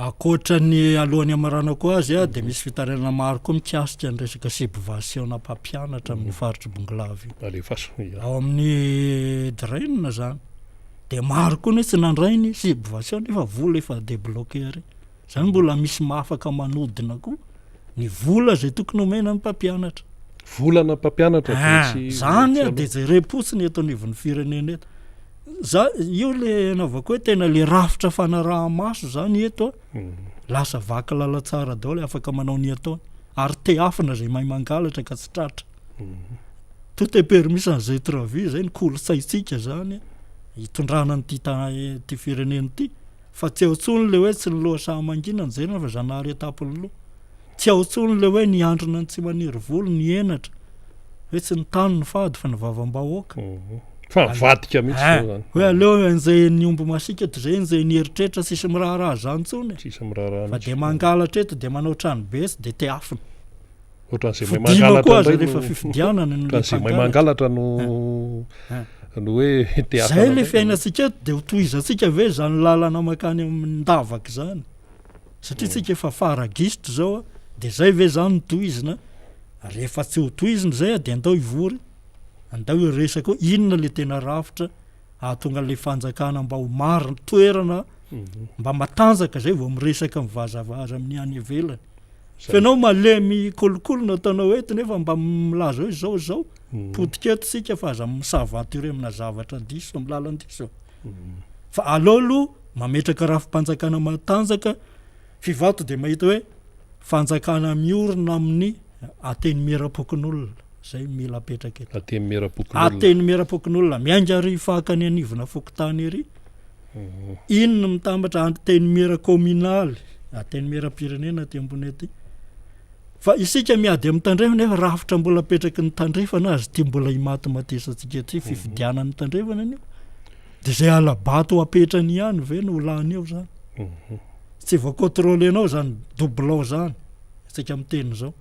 Ankoatra ny alohan'ny hamaranako azy dia misy fitarainana maro koa mikasika ny resaka subvention-na mpampianatra amin'ny faritr'i Bongolava io. Alefaso. Ia. Ao amin'ny DREN zany. Dia maro koa ny hoe tsy nandray ny subvention nefa vola efa débloqué ary. Zany mbola misy mahafaka manodina koa ny vola izay tokony homena ny mpampianatra. Volana mpampianatra dia tsy. Zany dia jerem-potsiny eto anivon'ny firenena eto. Za io le anaovako hoe tena le rafitra fanaraha-maso zany eto a lasa vaky lalantsara daholo afaka manao ny ataony ary tehafina zay mahay mangalatra ka tsy tratra. Tout est permis sans être vu zay ny kolontsaintsika zany hitondrana an'ity ta- ty firenena ity fa tsy ao intsony le hoe tsy ny lohasaha mangina no jerena fa Zanahary an-tampon'ny loha. Tsy ao intsony ilay hoe ny andrina ny tsy maniry volo, ny henatra, hoe tsy ny tany no fady fa ny vavam-bahoaka. Fa mivadika mihitsy Eh, zao zany. hoe aleo enjehin'ny omby masiaka toy izay enjehin'ny eritreritra tsisy miraharaha zany intsony e. Tsisy miraharaha Fa mihitsy. dia mangalatra eto dia manao trano be sy dia tehafina. Ohatran'izay mahay Fodiana mangalatra koa aza indray rehefa no fifidianana no le ohatran'izay mahay mpangalatra. mangalatra no Eh. no hoe tehafina Zay le indray. fiainantsika eto dia ho tohizantsika ve izany lalana mankany amin'ny ndavaka izany? Satria tsika efa fara gisitra zao a, de zay ve zany no tohizina, rehefa tsy ho tohizina zay a de andao hivory, andao hiresaka hoe inona le tena rafitra ahatonga an'le fanjakana mba ho marin-toerana, mba matanjaka zay vao miresaka mivazavaza amin'ny any ivelany. Fa ianao malemy kolikoly no ataonao eto nefa mba milaza hoe zao zao, potika eto tsika fa aza mi-s'aventurer amina zavatra diso, amin'ny lalan-diso. Fa aleo aloha mametraka rafi-panjakana matanjaka, Fivato dia mahita hoe fanjakana miorina amin'ny antenimieram-pokonolona, zay mila apetraka eto. Antenimieram-pokonolona. Antenimieram-pokonolona, miainga ary fahaka ny anivona fokontany ery. Iny no mitambatra antenimiera kaominaly, antenimieram-pirenena aty ambony aty. Fa isika miady amin'ny tandrefana nefa rafitra mbola apetraky ny tandrefana azy ity mbola imatimatesantsika ity fifidianana ny tandrefana anio. De zay hala-bato apetrany ihany ve no ho lany eo zany? Tsy voa-contrôler-nao zany doublon zany, isika miteny zao.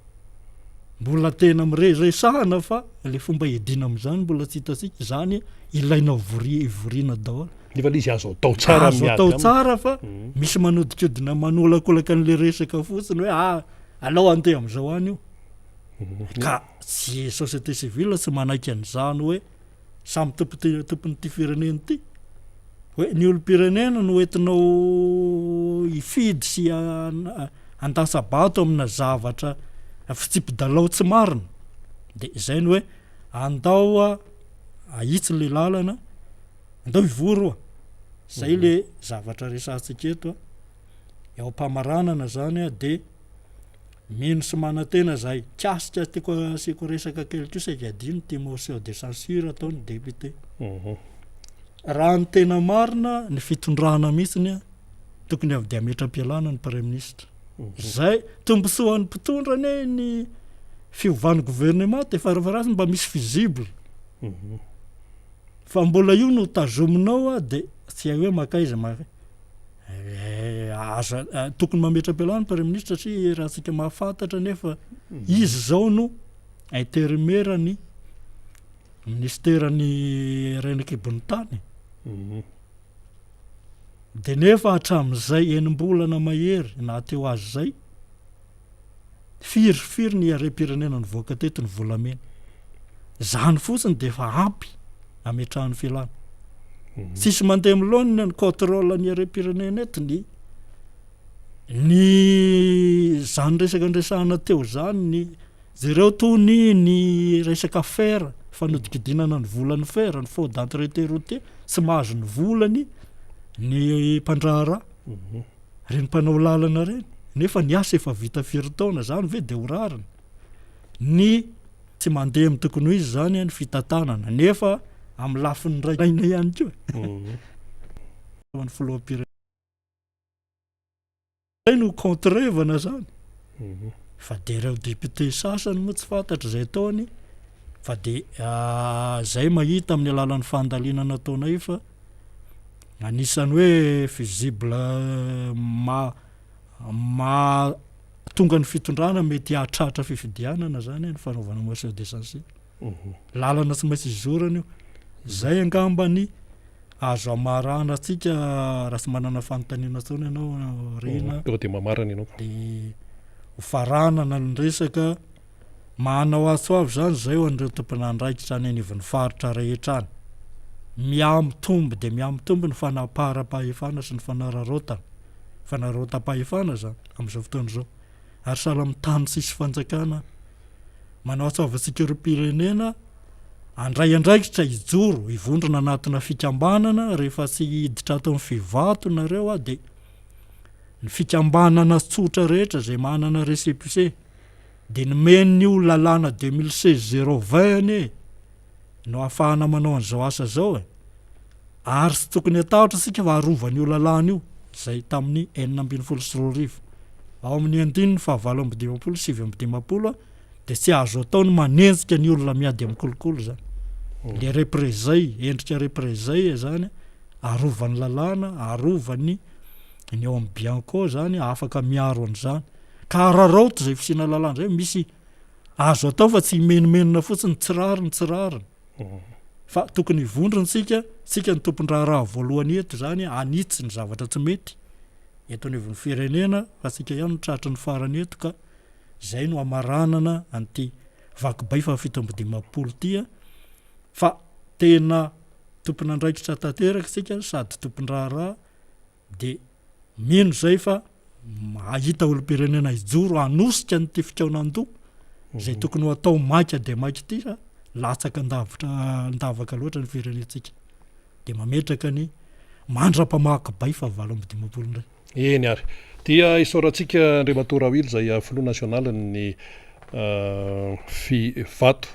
Mbola tena miresaresahana fa le fomba hiadiana amin'izany mbola tsy hitantsika, zany ilaina voria- ivoriana daholo. Nefa le izy azo atao tsara Azo miady atao aminy. tsara fa misy manodikodina manolakolaka an'le resaka fotsiny hoe ah alao handeha amin'izao any io. Ka tsy société civile tsy manaiky an'izany hoe samy tompon-ty tompon'ity firenena ity. Hoe ny olom-pirenena no entinao hifidy sy handatsa-bato amina zavatra fitsipi-dalao tsy marina. De izay no hoe andao ahitsy le lalana, andao hivory oa. Zay le zavatra resahantsika eto a. Eo am-pamaranana zany a de mino sy manantena zahay. Mikasika tiako asiako resaka kely koa saika adino ty motion de censure ataon'ny député. Raha ny tena marina ny fitondrana mihitsiny a tokony avy de hametra-pialana ny praiminisitra. Zay tombontsoan'ny mpitondra anie ny fiovan'ny gouvernement de farafaharatsiny mba misy fusible. Fa mbola io no tazominao a de tsy hay hoe mankaiza ma- aza tokony mametra-pialana ny praiminisitra satria raha tsika mahafantatra nefa izy zao no intérimaire ny minisiteran'ny harena an-kibon'ny tany. De nefa hatramin'izay enim-bolana mahery nahateo azy zay, firy firy ny harem-pirenena nivoaka teto ny volamena. Zany fotsiny de efa ampy ametrahany filana. Tsisy mandeha amin'ny laoniny ny contrôle ny harem-pirenena eto ny ny zany resaka niresahana teo zany ny jereo toa ny ny resaka fer fanodikodinana ny volan'ny fer ny fonds d'entretien routier tsy mahazo ny volany ny mpandraharaha reny mpanao lalana reny nefa ny asa efa vita firy taona zany ve de ho rariny ny Tsy mandeha amin'ny tokony ho izy izany ny fitantanana nefa amin'ny lafiny iray ilaina ihany koa ho an'ny filoham-pirenena no contrevana izany fa dia ireo député sasany moa tsy fantatra izay ataony. Fa dia zay mahita amin'ny alalan'ny fandalinana ataonay fa anisan'ny hoe fusible ma maha tonga ny fitondrana mety hahatratra fifidianana zany ny fanaovana motion de censure. Lalana tsy maintsy izorana io. Zay angamba ny azo amarana antsika raha tsy manana fanontaniana intsony ianao Rina. Tonga dia mamarana ianao. Dia ho faranana ny resaka. Manao antso avo izany izay ho an'ireo tompon'andraikitra any anivon'ny faritra rehetra any. Mihamitombo dia mihamitombo ny fanaparam-pahefana sy ny fanararaotana, fanararaotam-pahefana izany amin'izao fotoana izao. Ary sahala amin'ny tany tsisy fanjakana, manao antso avo antsika olom-pirenena handray andraikitra, hijoro, hivondrona anatina fikambanana rehefa tsy hiditra ato amin'ny Fivato nareo dia ny fikambanana tsotra rehetra izay manana récépissé Dia nomen'io lalàna 2016 020 anie no ahafahana manao an'izao asa izao e! Ary tsy tokony hatahotra isika fa arovan'io lalàna io, izay tamin'ny 2016. Ao amin'ny andininy faha 58 sy 59 dia tsy azo atao ny manenjika ny olona miady amin'ny kolikoly izany. Le représailles, endrika représailles izany, arovan'ny lalàna, arovan'ny ny ao amin'ny Bianco izany, afaka miaro an'izany. Ka araraoty izay fisiana lalàna izay, misy azo atao fa tsy himenomenona fotsiny, tsy rariny, tsy rariny. Fa tokony hivondrona isika, isika no tompon-draharaha voalohany eto izany hanitsy ny zavatra tsy mety eto anivon'ny firenena fa isika ihany no tratry ny farany eto ka izay no hamaranana an'ity vakibay faha 57 ity fa tena tompon'andraikitra tanteraka isika sady tompon-draharaha Dia mino izay fa hahita olom-pirenena hijoro hanosika an'ity fikaonandoha izay mhm. tokony ho atao maika dia maika ity fa latsaka an-davitra an-davaka loatra ny firenentsika. Dia mametraka ny mandra-pamaky bay fa 58 indray. Eny ary. Dia isaorantsika Andriamatoa Rawily izay filoha nasionalin'ny Fivato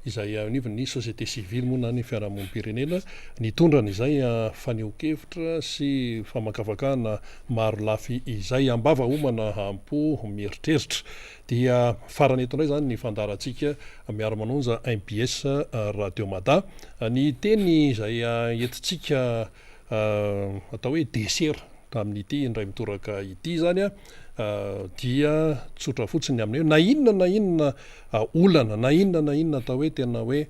izay anivon'ny société civile moa na ny fiarahamonim-pirenena nitondra an'izay fanehoan-kevitra sy famakafakana maro lafy izay am-bava homana am-po mieritreritra. Dia farany eto indray izany ny fandaharantsika miara-manonja mbs Radio Mada. Ny teny izay entintsika atao hoe desera tamin'ity indray mitoraka ity izany dia tsotra fotsiny ny amin'ny hoe na inona na inona olana na inona na inona atao hoe tena hoe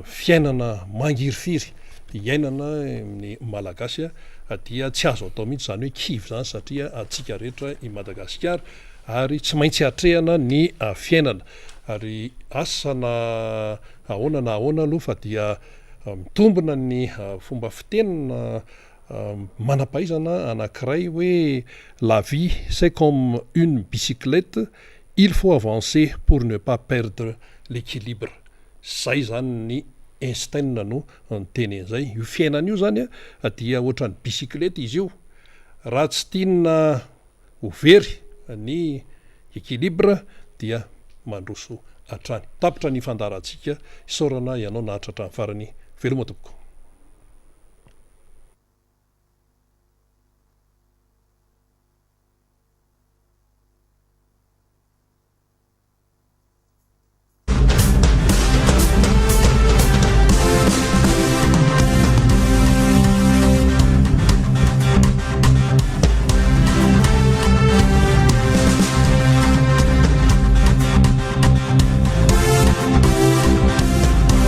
fiainana mangirifiry iainana amin'ny Malagasy dia tsy azo atao mihitsy izany hoe kivy izany satria antsika rehetra i Madagasikara ary tsy maintsy atrehana ny fiainana ary asa na ahoana na ahoana aloha fa dia Mitombina ny fomba fitenina manam-pahaizana anankiray hoe la vie c'est comme une bicyclette, il faut avancer pour ne pas perdre l'équilibre. Zay zany ny Einstein no niteny an'izay. Io fiainana io zany dia ohatran'ny bicyclette izy io. Raha tsy tiana ho very ny équilibre dia mandroso hatrany. Tapitra ny fandaharantsika, isaorana ianao naharitra hatramin'ny farany. Veloma tompoko.